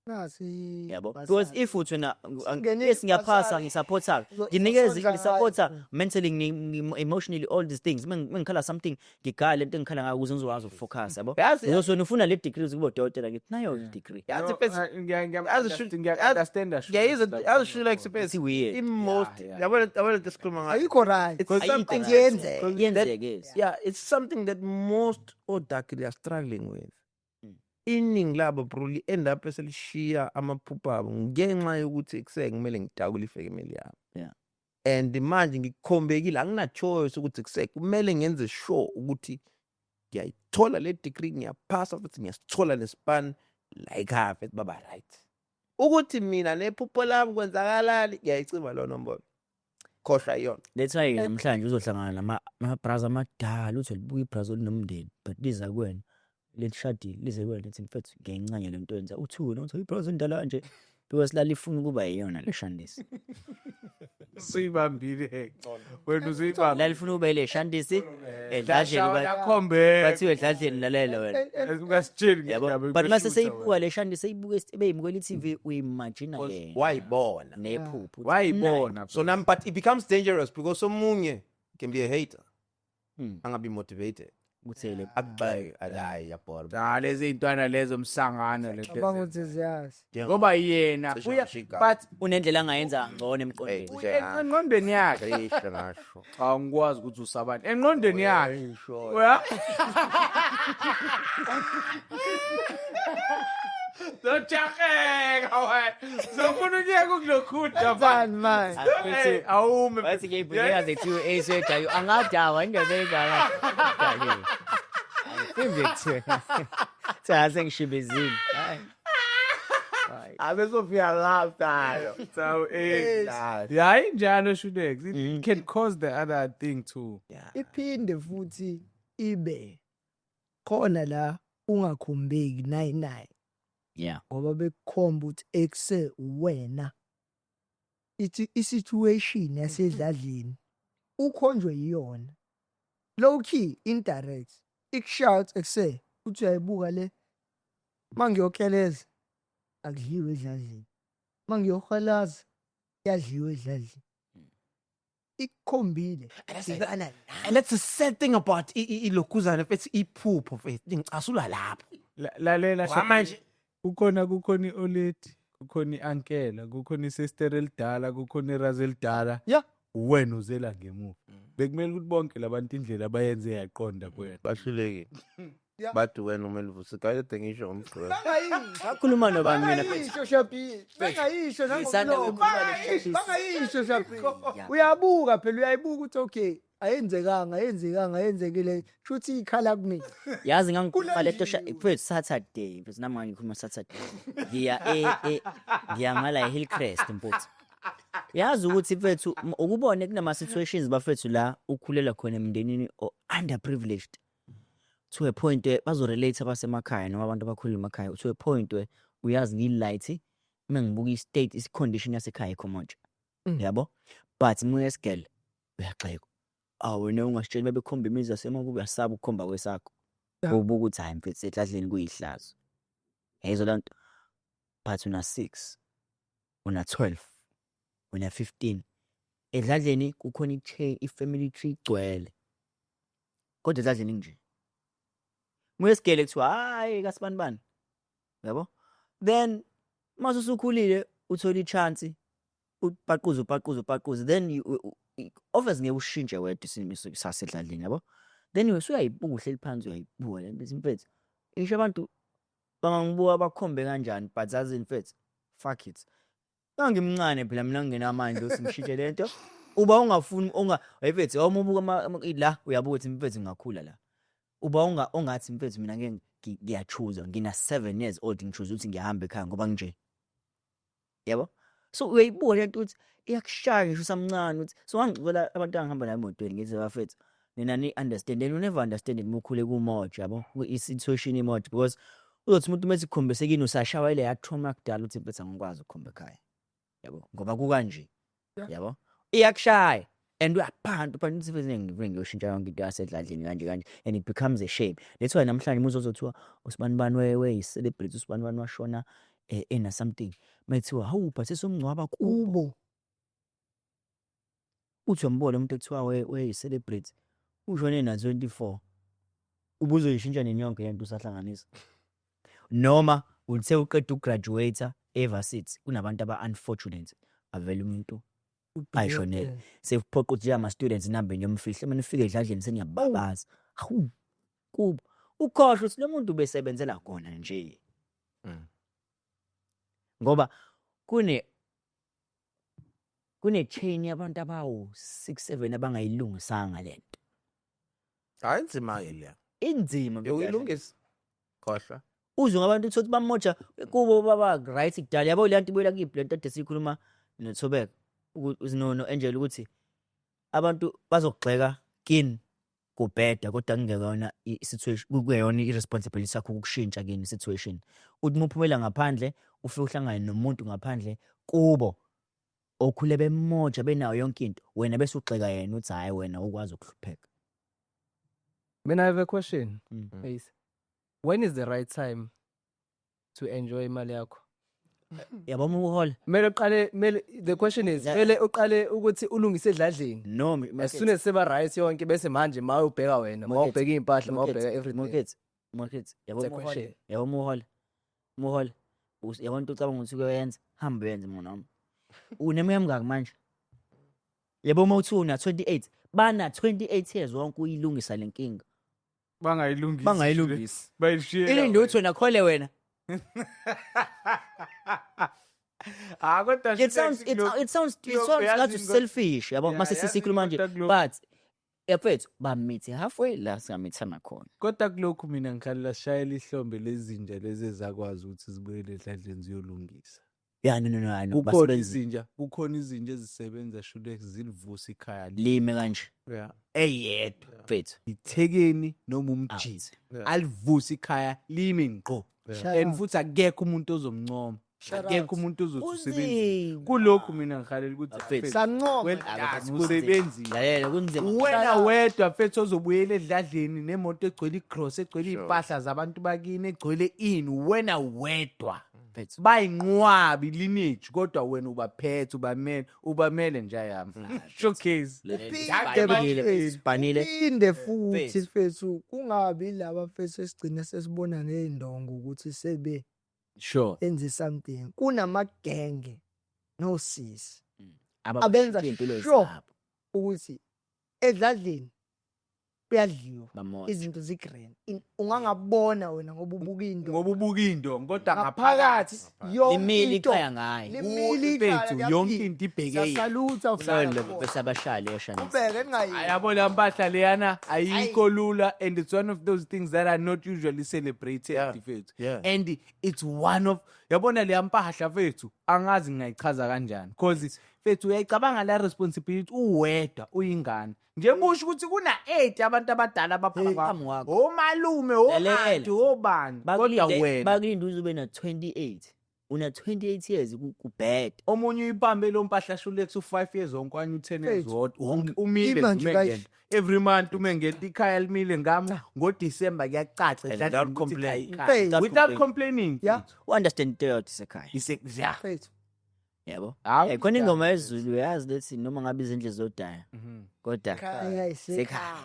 Nasi. Yabo, because if uthi wena Singenile yes, ngiyaphasa, ibhasari. ngisupporta, nginikeza, uzondla ngisupporta ngayo. mentally, emotionally, all these things. Mengikhala something, ngigaya lento engikhala ngayo ukuze ngizokwazi ukufocus, yabo. Yazi- So wena ufuna le degree ukuba udokotela, ngithi nayo i degree. Yazi, No, mfethu, ngiya-understanda. Ngiyayizwa, yazi, sure, like It's weird. in most, yabona lento esikhuluma ngayo. Ayikho right. It's something Kuyenzeka. Yenzeke, yes. Yeah, it's something that most odakile are struggling with. Iningi labo, bro, li-end up eselishiya amaphupho abo ngenxa yokuthi kuse kumele ngidakule ifemeli yami. And manje ngikhombekile, angina-choice ukuthi kuse kumele ngenze sure ukuthi ngiyayithola le degree, ngiyaphasa futhi ngiyasithola nespan la ekhaya, futhi baba right ukuthi mina nephupho lami kwenzakalani, ngiyayicima loo nombolo, khohlwa iyona. That's why namhlanje uzohlangana nama-braza amadala, uthi libuka ibraza olinomndeni, but liza kuwena lelishadile, lize kuwena lithi, "Mfethu, ngiyayincanya le nto yenza." Uthi wena uthi ibraza endala kanje because lalifuna ukuba yiyona le shandisi. Usuyibambile wena, usuyibambile. Lalifuna ukuba ile shandisi edladleni. Yakhombeka. Bathiwe edladleni, lalela wena. Ungasitsheli. Yabo, but mase seyibuka le shandisi, seyibuka beyibukela i-TV, uyimagina yena Wayibona. nephupho uthi, Wayibona. So now, but it becomes dangerous because omunye can be a hater, angabi motivated, ukuthi le akubheke, hayi, yabhora. Ah, lezi iy'ntwana lezo msangano lento. Cabanga ukuthi ziyazi. Ngoba yena Cishe uya ngasho igama. but unendlela angayenza ngcono emqondweni. Cishe ngasho. Engqondweni yakhe. Cishe ngasho. Angikwazi ukuthi usabani engqondweni yakhe. Uya Zojaheka wena. Zofuna ukuyeka ukulokhutha. Mani manje. Hey, awume. Wathi ke ibhukeka zethu esejayo angadawa indoda engaka. Cha, sengishibezile. Hayi. Abesofika lapha. So yeah, injalo, Shudex. It can cause the other thing too. Iphinde futhi ibe khona la ungakhombeki nayi nayi ngoba bekukhomba ukuthi ekuse wena ithi i-situation yasedladleni ukhonjwe yiyona low key indirect ikushout ekuse uthi uyayibuka le mangiyokeleza akudliwe edladleni, mangiyohalaza kuyadliwa edladleni, ikukhombile bhekana nayo. And that's the sad thing about ilokhuzana, mfethu, iphupho, mfethu, ngicasula lapho. Lalela. Ngoba manje Kukhona i-oledi, kukhona i-ankela, kukhona isister elidala, kukhona irazi elidala. Wena uzela ngemuva. Bekumele ukuthi bonke labantu indlela abayenze yaqonda kuwena. Bahlulekile. Bathi wena umele uvuse kade ngisho ngomgqibelo. Bangayisho. Ngakhuluma nobani mina, mfethu? Bangayisho, Shabi, bangayisho Ngisanda nangomlomo. ukukhuluma Bangayisho, Shabi. Uyabuka phela, uyayibuka ukuthi okay. Ayenzekanga, ayenzekanga, ayenzekile. Shuthi ikhala kumina. Yazi ngangikhuluma lento mfethu Saturday, mfethu nami ngangikhuluma Saturday. Ngiya e, e ngiya ngala eHillcrest mfethu. Yazi ukuthi mfethu ukubone kunama situations bafethu la ukhulela khona emndenini o underprivileged. To a point where bazorelate abasemakhaya noma abantu abakhulele emakhaya to a point where uyazi ngilight uma ngibuka i-state i-condition yasekhaya ikho manje. Yabo? But muyesigele uyagxekwa. Awu wena ungasitsheli bebekhomba imizi yasemakubo uyasaba ukukhomba kwesakho. Ubuka ukuthi hayi mfethu enhlanhleni kuyihlazo. Yayizwa loo nto? But una 6, una 12, una 15. Edladleni kukhona i-chain, i-family tree igcwele. Kodwa edladleni kunje. Muyesigele kuthiwa hayi kasibanibani. Yabo? Then mase usukhulile uthola i-chance upaquze upaquze upaquze, then obviously ngeke ushintshe wedwa isimo sasedladleni, yabo. Then usuyayibuka uhleli phansi uyayibuka le nto, mfethu ngisho abantu bangangibuka bakhombe kanjani, but yazini mfethu, fuck it. Ngangimncane phela mina, ngingenamandla ukuthi ngishintshe le nto. Uba ungafuni unga mfethu uma ubuka la uyabuka ukuthi mfethu ngingakhula la, uba unga ongathi mfethu mina ngeke ngiya-choose, ngina 7 years old, ngi-choose ukuthi ngiyahamba ekhaya ngoba nginje, yabo. So uyayibuka lento ukuthi iyakushaya ngisho usamncane ukuthi so ngangixoxela abantu angihamba nabo emotweni, ngithi bafethu nina ni-understand and you never understand it uma ukhule kumoja, yabo, i-situation imoja, because uzothi umuntu uma esikhombise kini usashawa ile ya-trauma yakudala ukuthi mfethu angikwazi ukukhomba ekhaya, yabo, ngoba kukanje, yabo, iyakushaya and uyaphanda uphanda ukuthi mfethu ngifune ngiyoshintsha yonke into yasedladleni kanje kanje, and it becomes a shame. That's why namhlanje uma uzozothiwa usibanibani weyi-celebrity, usibanibani washona ena something, mayithiwa hawu but sesomngcwaba kubo. Kubo. Uthi uyambona umuntu ekuthiwa weyi-celebrity ushone na-24, ubuzoyishintsha nini yonke lento usahlanganisa? Noma uthe uqeda uku-graduate e-varsity, kunabantu aba-unfortunate, avele umuntu ayishonele, sekuphoqa ukuthi njengama-students nihambe niyomfihla, uma nifike edladleni seniyababaza, hawu kubo, ukhohlwe ukuthi lo muntu ubesebenzela kona nje. Ngoba kune chain yabantu abawu 6 7 abangayilungisanga lento. Hayi, inzima-ke leya. Inzima. Yokuyilungisa, khohlwa. Uzwe ngabantu uthole ukuthi bamoja kubo baba right kudala, yabo, le nto ibuyela kiphi lento ade siyikhuluma noThobeka no Angel ukuthi abantu bazokugxeka kini kubheda, kodwa kungeyona i-situation, kungeyona i-responsibility yakho ukushintsha kini i-situation. Uthi uma uphumela ngaphandle ufike uhlangane nomuntu ngaphandle kubo okhule bemoja benayo yonke into, wena bese ugxeka yena uthi hhayi wena ukwazi ukuhlupheka. Mina I have a question. Ace. When is the right time to enjoy imali yakho? Yabo, uma uhola. Kumele uqale, kumele, the question is kumele uqale ukuthi ulungise edladleni. No. As soon as seba right yonke bese manje ma ubheka wena, ma ubheka iy'mpahla, ma ubheka everything. Market market, yabo. It's a Uma uhola question. Yabo, uma uhola yabo into ucabanga ukuthi uyoyenza, hamba uyenze mngani wami. Uneminyaka emingaki manje? Yabo, uma uthi una 28, bana 28 years wonke uyilungisa le nkinga. Bangayilungisi. Bangayilungisi. Bayishiyela. Ilinde ukuthi wena khole wena. Ah, kodwa It sounds ngathi selfish, yabo, mase sesikhuluma nje, but yafethu bamithi halfway la singamithana khona. Kodwa kulokhu mina ngikhalela sishayela ihlombe lezinja lezi ezakwazi ukuthi zibuyele edladleni ziyolungisa. Yeah, no, I know. Kukhona Basebenzi. izinja, kukhona izinja ezisebenza shule zilivusa ikhaya. Lime kanje. Eyedwa mfethu. Ithekeni noma umjini alivusa ikhaya lime ngqo. Shout And out. futhi akekho umuntu ozomncoma, akekho umuntu ozothi usebenzile. Kunzima. Kulokhu mina ngihalela ukuthi Bafethu. mfethu, Sancoma. well done, usebenzile. Lalela, kunzima. Wena wedwa mfethu ozobuyela edladleni nemoto egcwele igross, egcwele iy'mpahla zabantu bakini, egcwele ini, wena wedwa. Mfethu. Bayinqwabi lineage, kodwa wena ubaphethe, ubamele, ubamele nje yami showcase. Sibhanile, sibhanile. Phinde futhi Mfethu. mfethu kungabi laba mfethu esigcine sesibona ngey'ndongo ukuthi sebe enze something. Kunamagenge nosisi abenza iy'mpilo sure zabo ukuthi edladleni. Kuyadliwa. Bamosha. Izinto zigrand. Ungangabona wena ngoba ubuka into. Ngoba ubuka into, kodwa Ngaphakathi yonke Limile into. ikhaya ngaye. Limile ikhaya. Mfethu, yonke into ibheke yena. Siyasalutha Sorry, bese abashali oshanisa. Ubheke ningayi. Yabo la mpahla leyana ayikho lula, and it's one of those things that are not usually celebrated, mfethu. And it's one of, yabona leya mpahla, mfethu, angazi ngingayichaza kanjani, cause mfethu uyayicabanga la responsibility uwedwa uyingane, njengoba usho ukuthi kuna 8 abantu abadala Phambi abaphambi kwakho. omalume, Lalela. o-aunty, obani, kodwa wena Bakulinde uze ube na-28, una 28 years kubheda. Omunye uyibambe lo mpahla, shulex, u-5 years wonke, okanye u-10 years Mfethu, wonke umile imanje ume kayi- ngento. Every month ume ngento, ikhaya limile ngami ngoDisemba, kuyacaca And edladlini without ukuthi complain. ikhaya. Mfethu. Without complaining. U-understand into eyodwa, isekhaya. Yeah. Mfethu. Yabo. Hawu, Khona ingoma yesiZulu, uyazi, lethi noma ngabe izindlu zodaya kodwa Khaya. sekhaya,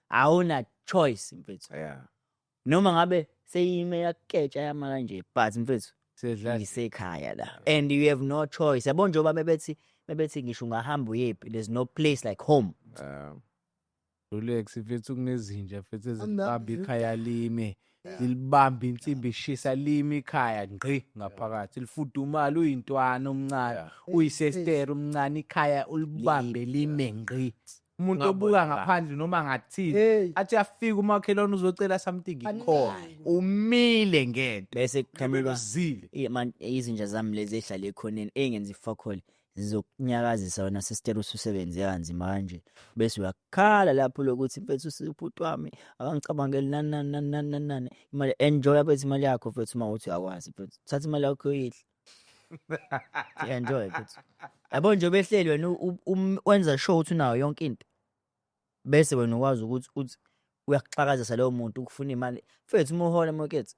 awuna choice, mfethu. Noma ngabe seyime yaketsha yama kanje, but mfethu Sedlala. ngisekhaya la and you have no choice, yabo. Njengoba bebethi ngisho ungahamba uyephi, there's no place like home. Relax, mfethu, kunezinja, mfethu, ezibamba Amna- ikhaya lime, lilibamba insimbi ishisa, lime ikhaya ngqi ngaphakathi, lifudumala uyintwana omncane, uyisestere omncane, ikhaya ulibambe lime ngqi. Umuntu obuka ngaphandle noma ngathini athi afika umakhelwane uzocela something, ikhona, umile ngento. Bese kuqhamuka Uzile. Man, izinja zami lezi ehlala ekhoneni engenza ifakhole zizokunyakazisa wena sister, ususebenze kanzima kanje, bese uyakhala lapho lokuthi mfethu usiphuti wami akangicabangeli, nani nani nani nani nani nani. Imali, enjoy mfethu, imali yakho, mfethu. Uma uthi uyakwazi, mfethu, thatha imali yakho uyidle, enjoy, mfethu, yabo. Nje behleli wena wenza sure ukuthi unayo yonke into, bese wena ukwazi ukuthi uthi uyakuxakazisa lowo muntu ukufuna imali, mfethu. Uma uhola market,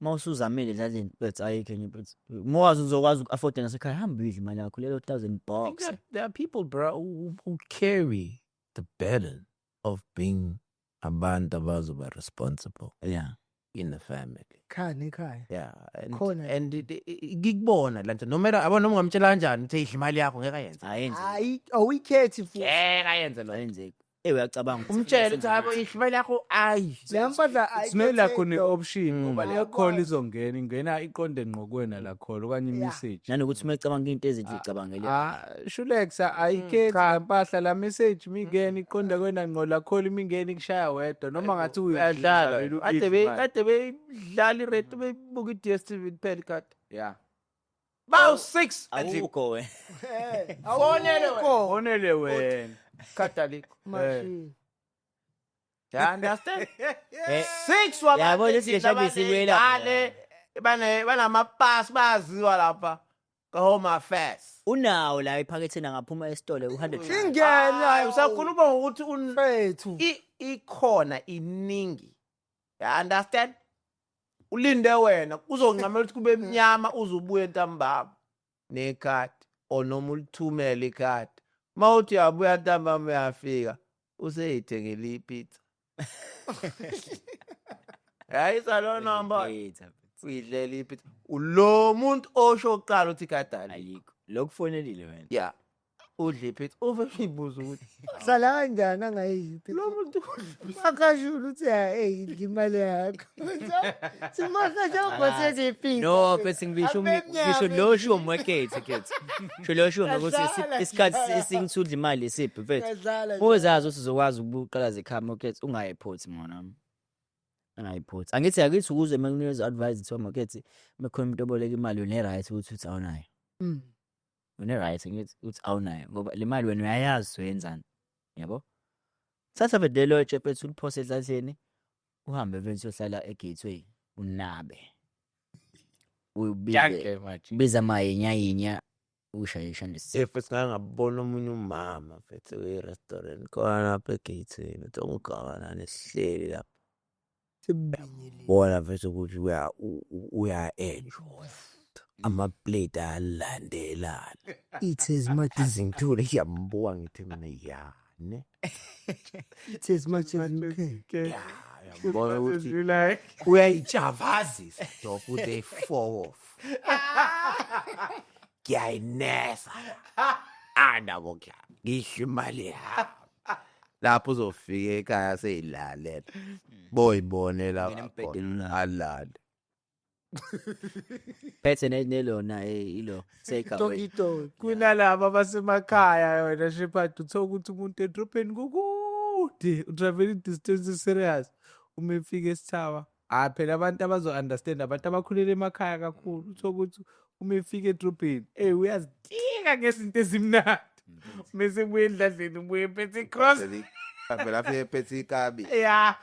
uma usuzamile edladleni, mfethu, ayikho enye, mfethu. Uma wazi uzokwazi uku-afforda nasekhaya, hamba uyidle imali yakho lelo thousand I think box. there are people, bro, who carry the burden of being abantu abazoba responsible in the family. Khaya nekhaya. Yeah, and Khona. and ngikubona lento, no matter yabo noma ungamtshela kanjani uthi idla imali yakho, ngeke ayenze. Ayenze. Hayi, awuyikhethi futhi. Ngeke ayenze lo. Ayenzeki. Uyacabanga ukuthi Umtshele ukuthi hayi bo, idla imali yakho, ayi. Leya mpahla It's not like ayikhetheki. une-option, ngoba leyo call Awukwazi. izongena, ingena iqonde ngqo kuwena la call okanye i-message. Nanokuthi uma ecabanga into ezinhle, icabangele. Ah, Shulex, ayikhethi cha mpahla, la message mingena iqonde kuwena ngqo, la call mingena ikushaya wedwa, noma ngathi Uyadlala. Kade beyidlala ireti, bebuka i-DStv kuphela ikhadi. Bawu 6. Awukho wena. Fonele wena. Onele wena. Khadi alikho. Machine. You understand? Six. Yabo, lesi leshabi sibuyela. Bane banamapasi, bayaziwa lapha ka Home Affairs. Unawo la ephaketheni, angaphuma esitolo u-100. Ingena usakhuluma ngokuthi Mfethu. Ikhona iningi. You understand? Ulinde wena kuzoncamela ukuthi kube mnyama uzubuye ntambama nekhadi or noma ulithumele ikhadi. Mawuthi uyabuya ntambama, uyafika useyithengele ipizza. Yayisa lo number uyidlela ipizza. Lo muntu osho kuqala uthi ikhadi alikho. Ayikho lokufonelile wena. Yeah. Udle ipizza. Uve uyibuza ukuthi Sala kanjani angayidli? lo muntu Makashula uthi hey, idla imali yakho. Simakasha ngoseziphi? No, bese ngisho Abemnyama ngisho lo sho mwekethe khethi sho lo sho ngokuthi Yadlala, isikhathi dlala. esingithudla imali isiphi, mfethu. Yadlala. Uzazi ukuthi uzokwazi ukuqala zekhaya market, ungayiphothi mngani wami, ungayiphothi. Angithi akithi ukuze mekunikeza advice kuthiwa market mekhona umuntu oboleka imali, une right ukuthi uthi awunayo. Une right ngithi ukuthi awunayo, ngoba le mali wena uyayazi uyenzani, yabo. Thatha vele lelo tshe, mfethu, uliphose ehlathini, uhambe, mfethu, uyohlala e-Gateway, unabe ubize Janke manje. Biza amayinya ushaye ishandisi. If singake ngabona omunye umama, mfethu, kwi-restaurant khona lapha e-gate-ini, uthi ungakanani, sihleli lapha. Bona, mfethu, ukuthi uya-enjoy. Ama-plate ayalandelana. Eat as much as Ngithule ngiyambuka, ngithi mina ya ne. Eat as much as you can. Ya, uyambona ukuthi uyayijavazisa dog with a four off. Ngiyayinesa. Anabo ngidla imali yami. Lapho uzofika ekhaya seyilalela. Boyibone Ngena la embhedeni ulale. alale. Phethe nelona ilo take away. Doki doki. Kunalaba abasemakhaya wena Shepard, uthola ukuthi umuntu edrobheni kukude, utravel distance serious. Uma efika esithawa, ah phela abantu abazo-understand abantu abakhulele emakhaya kakhulu, uthola ukuthi uma efika edrobheni, uyazitika ngezinto ezimnandi. Mese ebuye edladleni ubuye ephethe i-cross. Phela afike ephethe ikabi. Ya.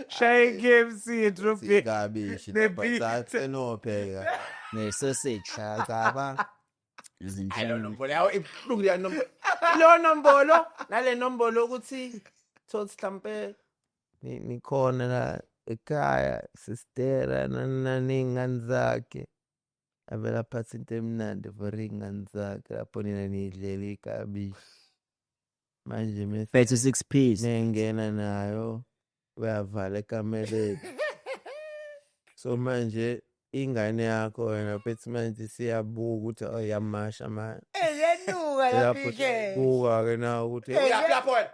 Shaye i-KFC edrobheni. Ikabishi. Ne-pizza. Senopheka. Ne sausage. Ngiyacabanga. Izinhlelo. Nombolo yawo ibuhlungu leya nombolo. Leyo nombolo nale nombolo ukuthi thothi mhlampe nikhona la ekhaya sistera nani nani iy'ngane zakhe. Avele aphathe into emnandi for iy'ngane zakhe lapho nina niyidlela ikabishi. Manje mese Phethe 6 piece. nengena nayo uyavala ekameleni. So manje ingane yakho wena phethi manje siyabuka ukuthi oh yamasha manje. Eyenuka Lapho buka ke na ukuthi uyaphi lapho wena?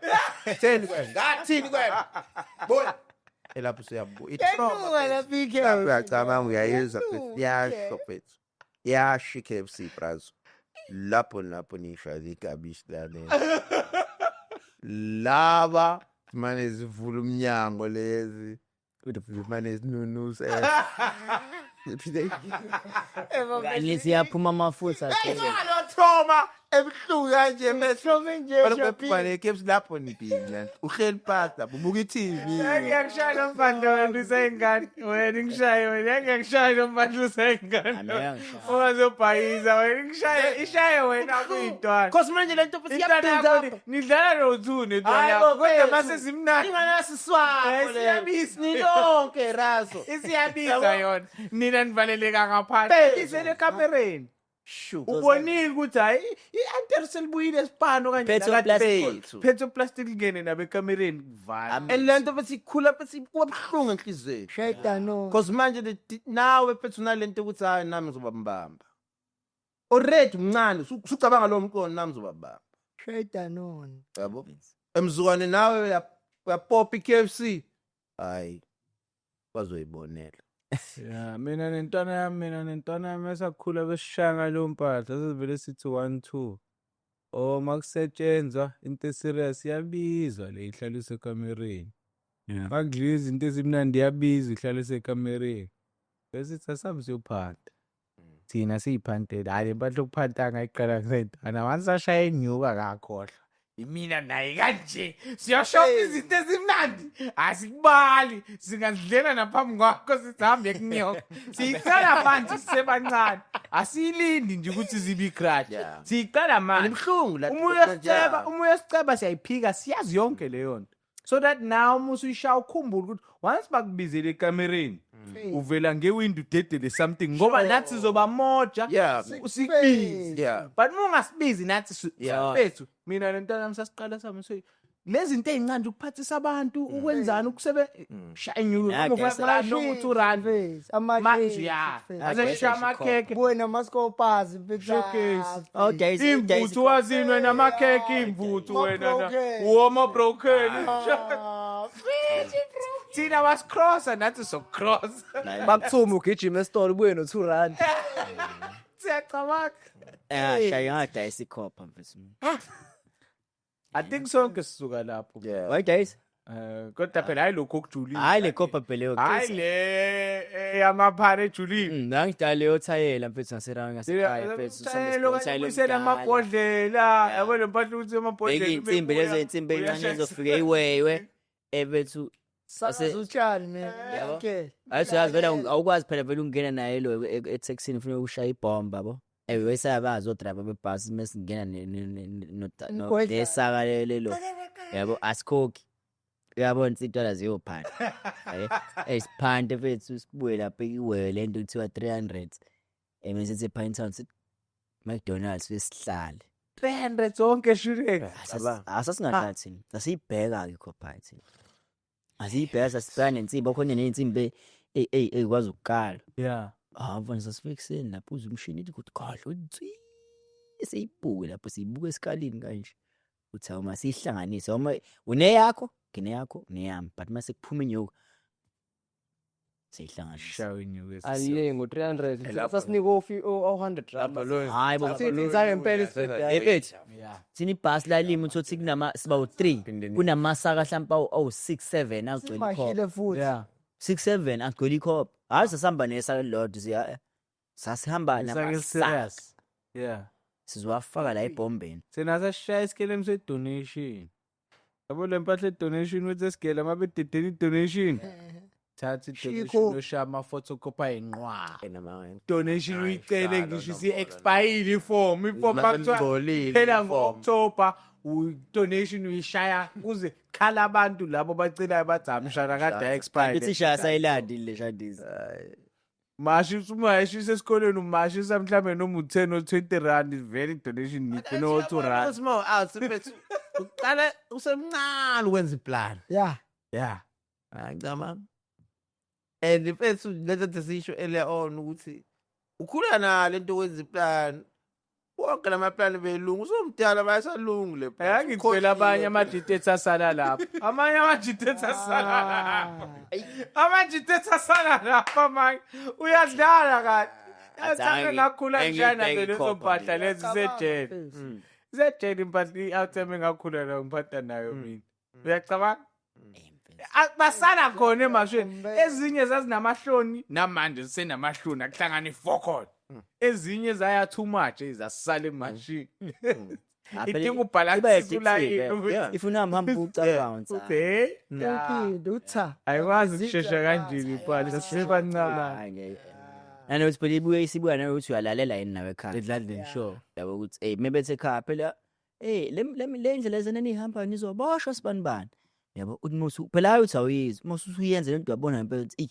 Theni kwena? Ngathini kwena? Buya. Elapho siyabuka. I-trauma. lapha. Uyacabanga uyayizwa phethi yasho phethi. Yasho i-KFC brazo. Lapho lapho nishaya ikabishi lana. Laba mane zivula umnyango lezi. Mane zinunuse. Kanye siyaphuma amafutha. Trauma ebuhlungu kanje mehlo nje bale KFC lapho nibhinya. Uhleli phansi lapho ubuka i-TV. Ngiyakushaya lo mfana wena useyingane. Wena ngishaye wena ngiyakushaya lo mfana useyingane. Angiyangishaya. Ungazobhayiza wena ngishaye ishaye wena kuyintwana. Cause manje lento futhi Intwana iyabuild yakho up. nidlala no-two nentwana Hayi yakho bo, kodwa kwethu. mase zimnandi. Inganasiswakho Isiyabiza. Nilonke razo. Isiyabiza yona. Nina nivaleleka ngaphandle. Phezulu. Isele ekamereni. Shu. Ubonile ukuthi hayi i-anteri selibuyile esipano kanje. Phethe uplastic. Phethe uplastic lingene nabo ekamereni kuvala. And lento futhi ikhula futhi kuba buhlungu enhliziyweni. Shayitano. Cause manje nawe phethu unalento ukuthi hayi nami ngizobambamba. Already umncane usucabanga lo mqondo nami ngizobambamba. Shayitano. Yabo? Emzukwane nawe uyapopa i-KFC. Hayi. Bazoyibonela. Ya, mina nentwana yami esakhula besishaya ngaleyo mpahla sasivele sithi 1 2. Oh makusetshenzwa into eserious iyabizwa le ihlaliswe ekamereni. Makudliwa izinto ezimnandi iyabizwa ihlaliswe ekamereni. Bese sithi asambe siyophanta. Thina siyiphantele, hhayi le mpahla yokuphanta ngayiqala ngiseyintwana. Once ashaya inyuka ngakhohlwa. Imina naye kanje siyashopha izinto ezimnandi asikubali singazidlela naphambi kwakho sihambe kunyoko siyiqala manje sisebancane asiyilindi nje ukuthi zibe i-crush siyiqala manje Ibuhlungu la. uma uyasiceba siyayiphika siyazi yonke leyo nto so that now uma usuyishaya ukhumbule ukuthi once bakubizele ekamereni uvela ngewindi udedele something ngoba nathi sizoba moja sikubize but uma ungasibizi nathi bethu mina nentwana yami sasiqala sami so lezi zinto ey'ncane nje ukuphathisa abantu ukwenzani ukusebe shaya inyuku R2 manje ya aseshaya amakhekhe Buye namaskopazi Showcase. Oh, days. Imvuthu wazini wena amakhekhe imvuthu wena woma broken. Thina wasicrossa nathi sokcrossa. Bakuthume ugijima esitolo ubuye no-2 rand. Siyacabanga. Eh, shaya ngadayisa ikhopha mfethu. I think sonke sisuka lapho. Wayidayisa? Kodwa phela hayi lokho okujulile. Hayi le khopha phela leyo. Hayi le yamaphara ejulile. Ngangidala leyo thayela mfethu ngaserawuni ngasekhaya mfethu. Thayela okanye amabhodlela. Yabo le mpahla ukuthi amabhodlela. Bheka iy'nsimbi lezo y'nsimbi ey'ncane ezofika iwewe ebethu Sakaza utshani man. Yabo. Okay. Ayi uyazi vele awukwazi phela vele ukungena naye lo etekisini ufuna ukushaya ibhomba yabo. Ewe sayabazi odrayiva bebhasi mesingena Umgwedlana. nesaka lelo. Yabo asikhokhi. Uyabona insintwana ziyophanda. Eh siphante mfethu sibuye lapha iwewe lento kuthiwa 300. Mase sithi ePinetown sithi McDonald's besihlale. 300 zonke shurek. Asasingadlali thina. Sasiyibheka ke ikhopha thina. Asiyibheka sasibheka nensimbi khona ney'nsimbi ey'kwazi ukukala. Ah mfana sasifika ekuseni lapho uze umshini ithi kuthi kahle uthi siyibuke lapho siyibuka esikalini kanje. Uthi awu masihlanganise uma uneyakho, ngineyakho, neyami, but mase kuphuma inyuku siyihlanganisa. Shawa inyuku. Aliye ngo-300 sasinika o-100 rand. Hayi bo. Ngempela isibhedlela. Mfethu, Yeah. thina ibhasi lalimi uthi kunama siba u3 kunamasaka mhlawumbe awu 6 7 agcwele ikhopha. Simashile futhi. Yeah. 6 7 agcwele ikhopha. Hayi, sasihamba nesaka elilodwa, siya sasihamba Isake namasaka. serious. Yeah. Sizowafaka la ebhombeni. Thina sasishaya isikelemu se-donation. Yabo le mpahla e-donation ukuthi esigele uma bededela i-donation. Thatha i-donation Shiko. oshaya ama-photocopy ayinqwa. Donation uyicele ngisho isi-expire iform. Iform bakuthiwa phela ngo-October donation uyishaya kuze khala abantu labo bacelayo bathi amshana kade expire. Ithi shaya sayilandi le shandisi. Mashisa umashisa esikoleni umashisa mhlambe noma u-10 or 20 rand vele i-donation ngigcine o-2 rand. Uthi ma out mfethu uqala usemncane ukwenza iplan. Yeah. Yeah. Ngicabanga. And mfethu lento sisho earlier on ukuthi ukhula nalo lento kwenza iplan. Wonke lama plan belungu usomdala bayasalungu le plan. Angithwele abanye amajita asala lapha. Amanye amajita asala lapha. Amajita asala lapha amanye. Uyadlala kanti. Yathanda ngakhula njani nazo lezo mpahla lezi sejele. Sejele impahla i-item engakhula nayo ngiphatha nayo mina. Uyacabanga? Basala khona emashweni. Ezinye zazinamahloni namanje zisenamahloni akuhlangana i-four. Ezinye zaya too much ezasala emashini. Idinga ubhalansisa ulayini. Yeah. If unami hamba ucabanga. Uthi hey, Uphinde utha. ayikwazi ukushesha kanje ipali sisebancane. Nanokuthi phela ibuye isibuya nanokuthi uyalalela yini nawe ekhaya. Edladleni sure. Yabo ukuthi hey mebethe ekhaya phela hey le le le ndlela lezana nihamba nizoboshwa sibani bani. Yabo uthi musu phela hayi uthi awuyizi musu usuyenza lento uyabona ngempela ukuthi ey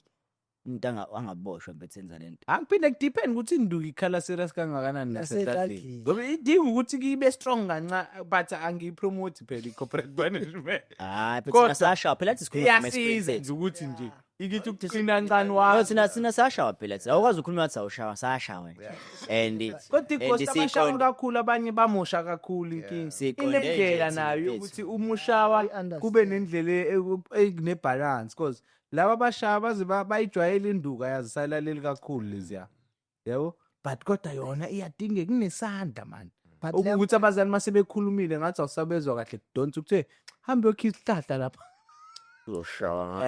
umuntu angaboshwa mfethu enza lento. Angiphinde kudepend ukuthi induku ikhala serious kangakanani nasedladleni. Nasedladleni. Ngoba idinga ukuthi kibe strong kancane but angiyipromote phela i-corporate management. Hayi phela Kodwa thina sashawa phela thi sikhuluma from experience Iyasiza ethu. nje ukuthi nje ikithi ukuqina kancane No, wakho. thina sashawa phela thina awukwazi ukukhuluma ngathi awushawa sashawa nje. And Kodwa igosti and abashawa siyiqonde- kakhulu abanye bamosha kakhulu inkinga. Siyiqonde nje Inendlela thina nayo mfethu. yokuthi umushawa I-understand. kube nendlela enebalance because laba abashaya baze bayijwayele induku ayazisalaleli kakhulu leziya. Yabo? But kodwa yona iyadingeka kunesandla man. But le- Ukuthi abazali mase bekhulumile ngathi awusabezwa kahle kudonsa ukuthe hambe uyokhiya isihlahla lapha. Uzoshawa.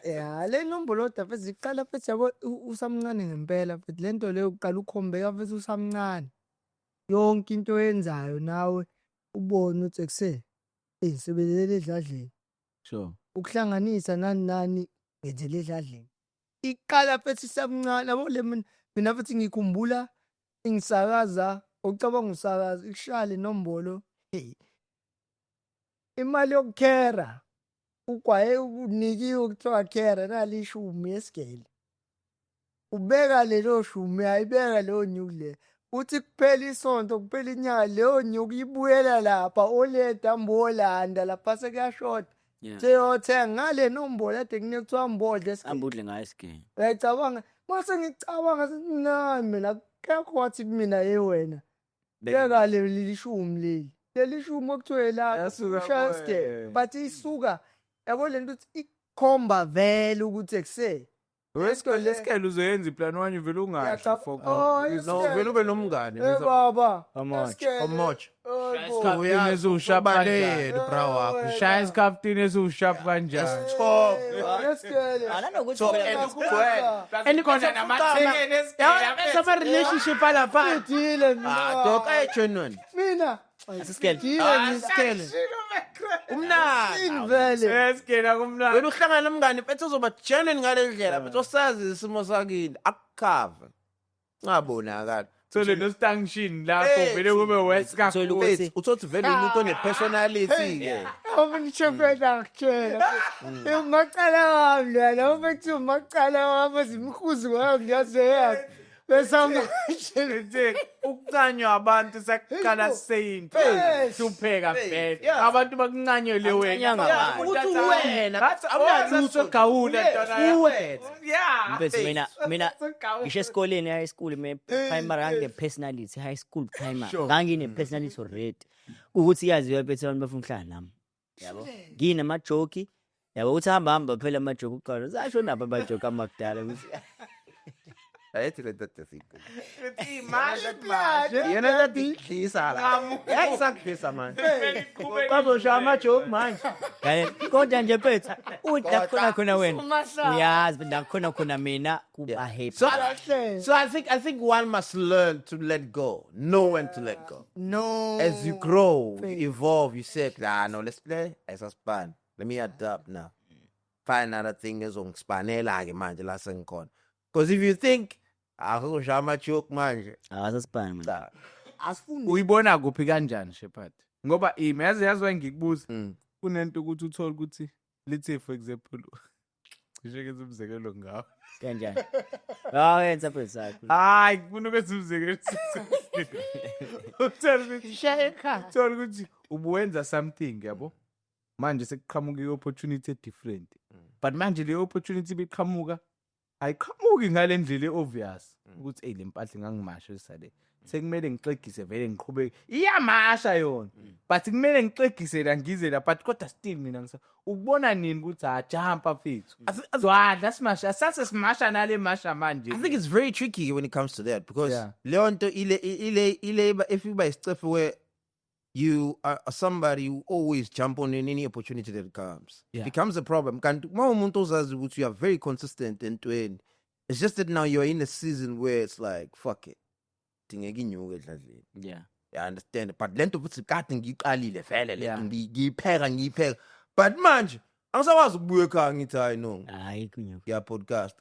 Ya, le nombolo kodwa mfethu iqala mfethu yabo usamncane ngempela mfethu le nto leyo uqala ukhombeka mfethu usamncane. Yonke into oyenzayo nawe ubone ukuthi ekuse ngisebenzele edladleni. Sure. Ukuhlanganisa nani nani ngenzele edladleni. Iqala mfethu isamncane yabo le mina futhi ngikhumbula ngisakaza ucabanga usakaza ikushaya le nombolo hey. Imali yokukhera ugwaye unikiwe kuthiwa khera nali ishumi yesigele. Ubeka lelo shumi uyayibeka leyo nyuku le. Uthi kuphela isonto kuphela inyanga leyo nyuku ibuyela lapha oleda mbolanda lapha sekuyashoda. Seyothenga ngale nombolo ade kunike kuthiwa mbodle esigele. Ambudle ngayo isigele. Uyayicabanga mase ngicabanga nami mina akekho wathi kumina ye wena. Beka leli shumi leli. Leli shumi okuthiwe la Yasuka ushaya kuwe. isigele. But isuka yabo lento ukuthi ikhomba vele ukuthi ekuse. Lesikele uzoyenza iplan wanye vele ungasho Oh, No, vele ube nomngane. Eh baba. Omoja. Omoja. Isikhaftini esiwushap kanjani. Uyazi, bra wakho. Shaya isikhaftini esiwushap kanjani. Top. Lesikele. Nanokuthi And khona namathekeni esigele. Sama relationship alapha. Ngidile mina. Ah, dog ay genuine. Mina. Asisikele. Ngidile mina. Umnandi. Yini vele? Esigele akumnandi. Wena uhlangana nomngane mfethu uzoba genuine ngale ndlela mfethu osazi isimo sakini akukhava. Ngabonakala. Thole no stanction lapho vele kube worse Thole kakhulu. ukuthi- Mfethu uthothi vele umuntu one personality ke. Awumshofela ngitshela. Umacala wami lana, ubethi umacala wami azimkhuzi wami ngiyaze yazi. Bese manje Ukuncanywa abantu sekuqala seyinto. Hlupheka vele. Abantu bakuncanyelwe wena. Akuncanyanga abantu. Ukuthi uwena, Ngathi awunalutho gawula ntwana. Uwena. Yeah. Mfethu mina ngisho esikoleni, high school, me primary ngangine personality, high school primary ngangine personality already, ukuthi yaziwa mfethu, abantu bafuna ukuhlala nami, yabo, nginama-joke, yabo, ukuthi hamba hamba phela ama-joke kuqala zasho nabo ama-joke amakudala ukuthi Ayithi le nto sikho. Imasha. Yena lati idlisa la. Yayisakudlisa manje. Bazoshaya ama-joke manje. Kanye kodwa nje mfethu, uthi la khona khona wena uyazi la khona khona mina kuba happy. So I think one must learn to let go, know when to let go. No. As you grow, you evolve, you say, "Ah, no, let's play as a span. Let me adapt now. Find another thing ezongispanela ke manje la sengikhona." Because if you think akuzoshaya ama-joke manje, Awasasipani manje. cha. Asifuni. Uyibona kuphi kanjani, Shepard? Ngoba imi yazi ngikubuza. Kunento ukuthi uthole ukuthi, let's say, for example, cishe kenza umzekelo ngawo. Kanjani? Awenza mfethu sakho. Hayi, ngifuna ukwenza umzekelo. Uthole ukuthi ubuwenza something, yabo. Manje sekuqhamuka i-opportunity different. But manje le opportunity biqhamuka ayiqhamuki ngale ndlela e-obvious ukuthi ey, le mpahla ingangimasha le. Sekumele ngixegise vele ngiqhubeke. Iyamasha yona. But kumele ngixegise la ngize la, but kodwa still mina ngisa ukubona nini ukuthi ha, jumpa mfethu. Zwadla simasha sase simasha nale masha manje. I think it's very tricky when it comes to that because leyo nto ile if you buy stuff where you are somebody who always jump on any opportunity that comes, becomes a problem. Kanti uma umuntu ozazi ukuthi you are very consistent entweni, it's just that now you're in a season where it's like, fuck it, dingeka inyuke edladleni. I understand, but lento futhi kade ngiyiqalile vele le ngiyipheka ngiyipheka, but manje angisakwazi ukubuya ekhaya ngithi hayi no, Hayi, kunyuka. Ngiya podcast,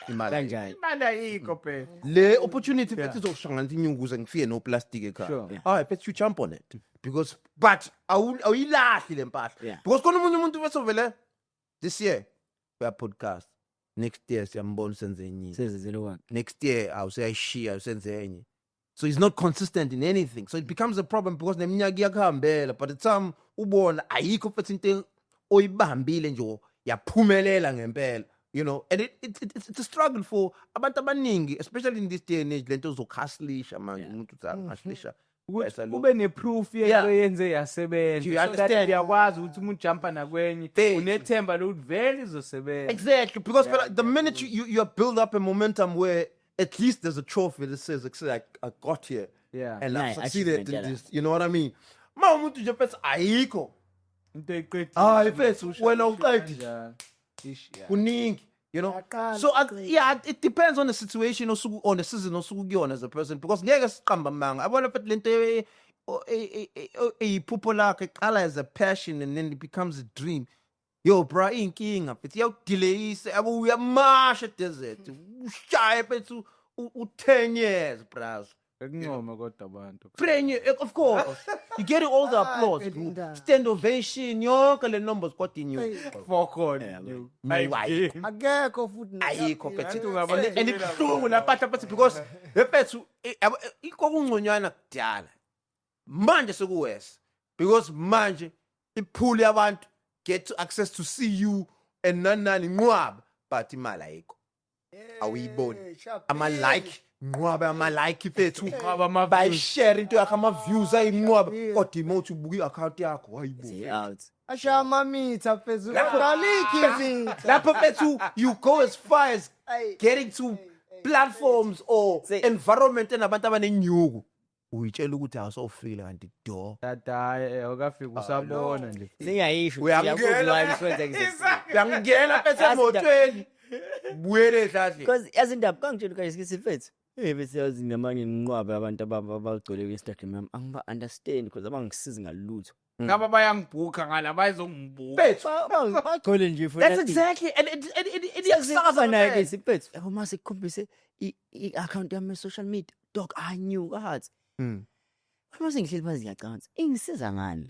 imali Kanjani? Imali ayikho phela. Le opportunity futhi izokuhlanganisa inyuku ukuze ngifike no-plastic ekhaya. Hayi but you jump on it because, but awuyilahli le mpahla because khona omunye umuntu bese vele this year uya podcast, next year siyambona usenze enye, Sezizele kwakhe. Next year awuseyayishiya usenze enye, so he's not consistent in anything, so it becomes a problem because neminyaka iyakuhambela, but the time ubona ayikho futhi into oyibambile nje yaphumelela ngempela. And it's a struggle for abantu abaningi, especially in this day and age, lento zokuhustlisha manje, umuntu uthi angahustlisha. Ukuthi kube ne-proof yento yenze yasebenza. You So that understand? uyakwazi ukuthi uma ujampa nakwenye Thank you. unethemba lokuthi vele izosebenza. Exactly, because but the minute you build up a momentum where at least there's a trophy that says, "I got here and I've Nah, succeeded in achievement, yeah. this." You know what I mean? Ma umuntu nje mfethu ayikho. Into eqedile. Hayi mfethu, wena uqedile. Kanjalo. Ish, yeah. Kuningi. Yaqala So yeah, it depends on the situation osuku, on the season osuku kuyona as a person, because ngeke siqamba amanga. Yabona mfethu, lento eyiphupho lakho iqala as a passion and then it becomes a dream. Yo bra, inkinga mfethu iyawudelayisa, yabo, uyamasha desert. Ushaye mfethu u-10 years, bras. Bekuncoma kodwa abantu. 10 years, of course. You getting all the applause, phela bro. indaba. Stand ovation, yonke le numbers kodwa inyuka. Fokol. Ayikho. Akekho futhi. Ayikho mfethu. Ungaba- And ibuhlungu la mpahla mfethu because mfethu yabo, ikokungconywana kudala, manje sekuwes because manje ipool yabantu get to access to see you and nani nani nqwaba, but imali ayikho, awuyiboni. Ama-like nqwaba, ama-like mfethu, Nqwaba ama-views. bayishare into yakho, ama-views ayinqwaba, kodwa ima uthi ubuka i-account yakho, hayibo. Out. Ashaya amamitha phezulu, alikho imitha. Lapho mfethu you go as far as Ayi. getting to platforms or environment enabantu abanenyuku, uyitshela ukuthi awusawufile kanti do. Tata, hayi, awukafiki usabona nje. Singayisho. Uyangena. Uyangena mfethu emotweni, buyele edladleni. Because yazi indaba kangitshela kanje sithi mfethu. Eh bese yazi namanye nginqwabe abantu abagcwele ku-Instagram yami, angiba understand because abangisizi ngalutho. Ngaba bayangibhukha ngala bayizongibhuka. Mfethu, Bagcwele nje for that's nothing. exactly and it Siyakufaka naye ke siphethu. Yabo mase kukhombise i-account yami social media. Dog anyuka hathi. Mase ngihleli phansi ngiyacabanga ukuthi ingisiza ngani?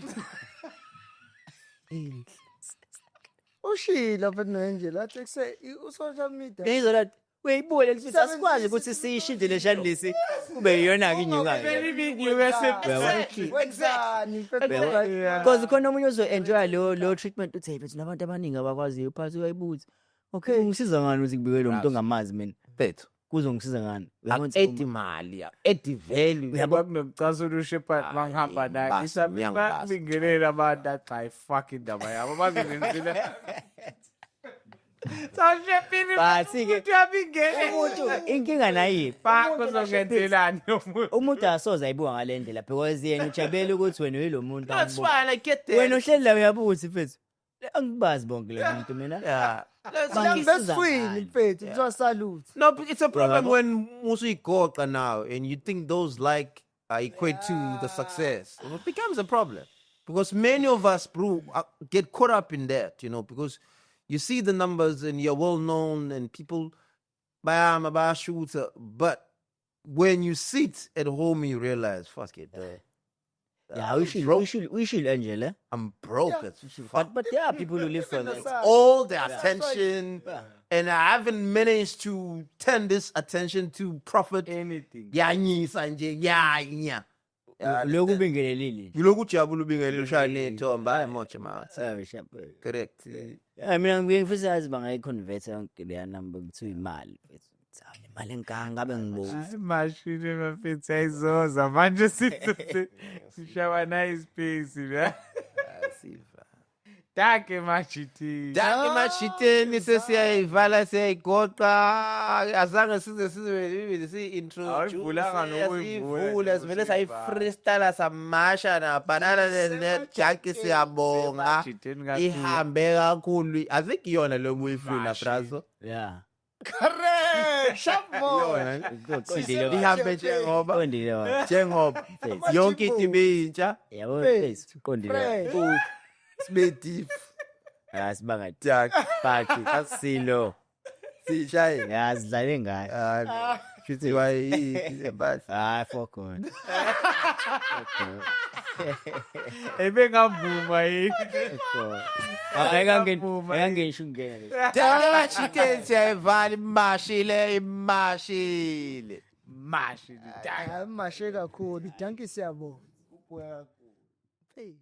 Ushilo futhi nje lathi kuse u-social media. Ngizwa lathi Uyayibuka le mfethu, asikwazi ukuthi siyishintshe le shani lesi kube iyona-ke inyukayo. Wenzani mfethu? Because khona omunye ozo-enjoya leyo treatment, uthi, "Hey mfethu, nabantu abaningi abakwaziyo phakathi." Uyayibuza, okay, ungisiza ngani ukuthi ngibike lo muntu ongamazi mina? Mfethu. Kuzongisiza ngani? Uyabona ukuthi Add imali, add value. Uyabo? Kunokucasula uShepard mangihamba naye. Ngibasa, ngiyangibasa. Ngisabingelela abantu athi hayi, fuck indaba yabo bazongenzela. Sashepini. But-ke- uyabingelela. Umuntu inkinga nayiphi? Fuck, uzongenzelani umuntu? Umuntu asoze ayibuka ngale ndlela because yena ujabele ukuthi wena uyilo muntu That's ambuka. fine, I get that. Wena uhleli la uyabuka ukuthi, mfethu, angibazi bonke le muntu mina. Bangisiza Beswini ngani? mfethu, kuthiwa salute. No, but it's a problem when usuyigoqa now and you think those like equate to the success. It becomes a problem because many of us, bro, get caught up in that, because you see the numbers and you're well known and people bayama bayashoota, but when you sit at home, you realize, fuck it, dog. Yeah, we should Angela. I'm broke as fuck. But there are people who live for that. All the attention, and I haven't managed to turn this attention to profit. Anything. Yanyisa nje, yanya. Lokhu ubingelelile. Yilokhu ujabula ubingelele ushaya ney'thombe, hayi moja ma. Ah, sharp. Correct. Yeah, mina ngibuye ngifisa yazi bangayi-convert yonke leya number kuthiwa imali. Mfethu. Hawu, le mali engaka ngabe ngibo. Hayi, mashini bafethu, ayizoza manje sishawa nayi-space la. Dankie mashiti. Dankie mashiteni, sesiyayivala, siyayigoqa, azange size size siyi-intro. Awuyivulanga nokuyivula. Sivele sayi-freestyle, samasha na banana net. Dankie, siyabonga. Mashiteni kakhulu. Ihambe kakhulu. I think iyona le buyifuna, brazo. Yeah. Correct. Sharp boy. Iyona. Qondile. Ihambe njengoba Qondile wa. njengoba yonke into ibiyintsha. Yabo mfethu, qondile. Fresh. Sibe deep. Ah, sibanga Jack. but silo. Sishaye. Yeah, sidlale ngayo. Ah, shuthi wayi but Ah, fuck on. Ebengavuma yini? Akangisho ukungena. Dankie mashiteni, siyayivala, imashile, imashile. Mashiti. Hayi, mashe kakhulu. Dankie, siyabonga. Hey.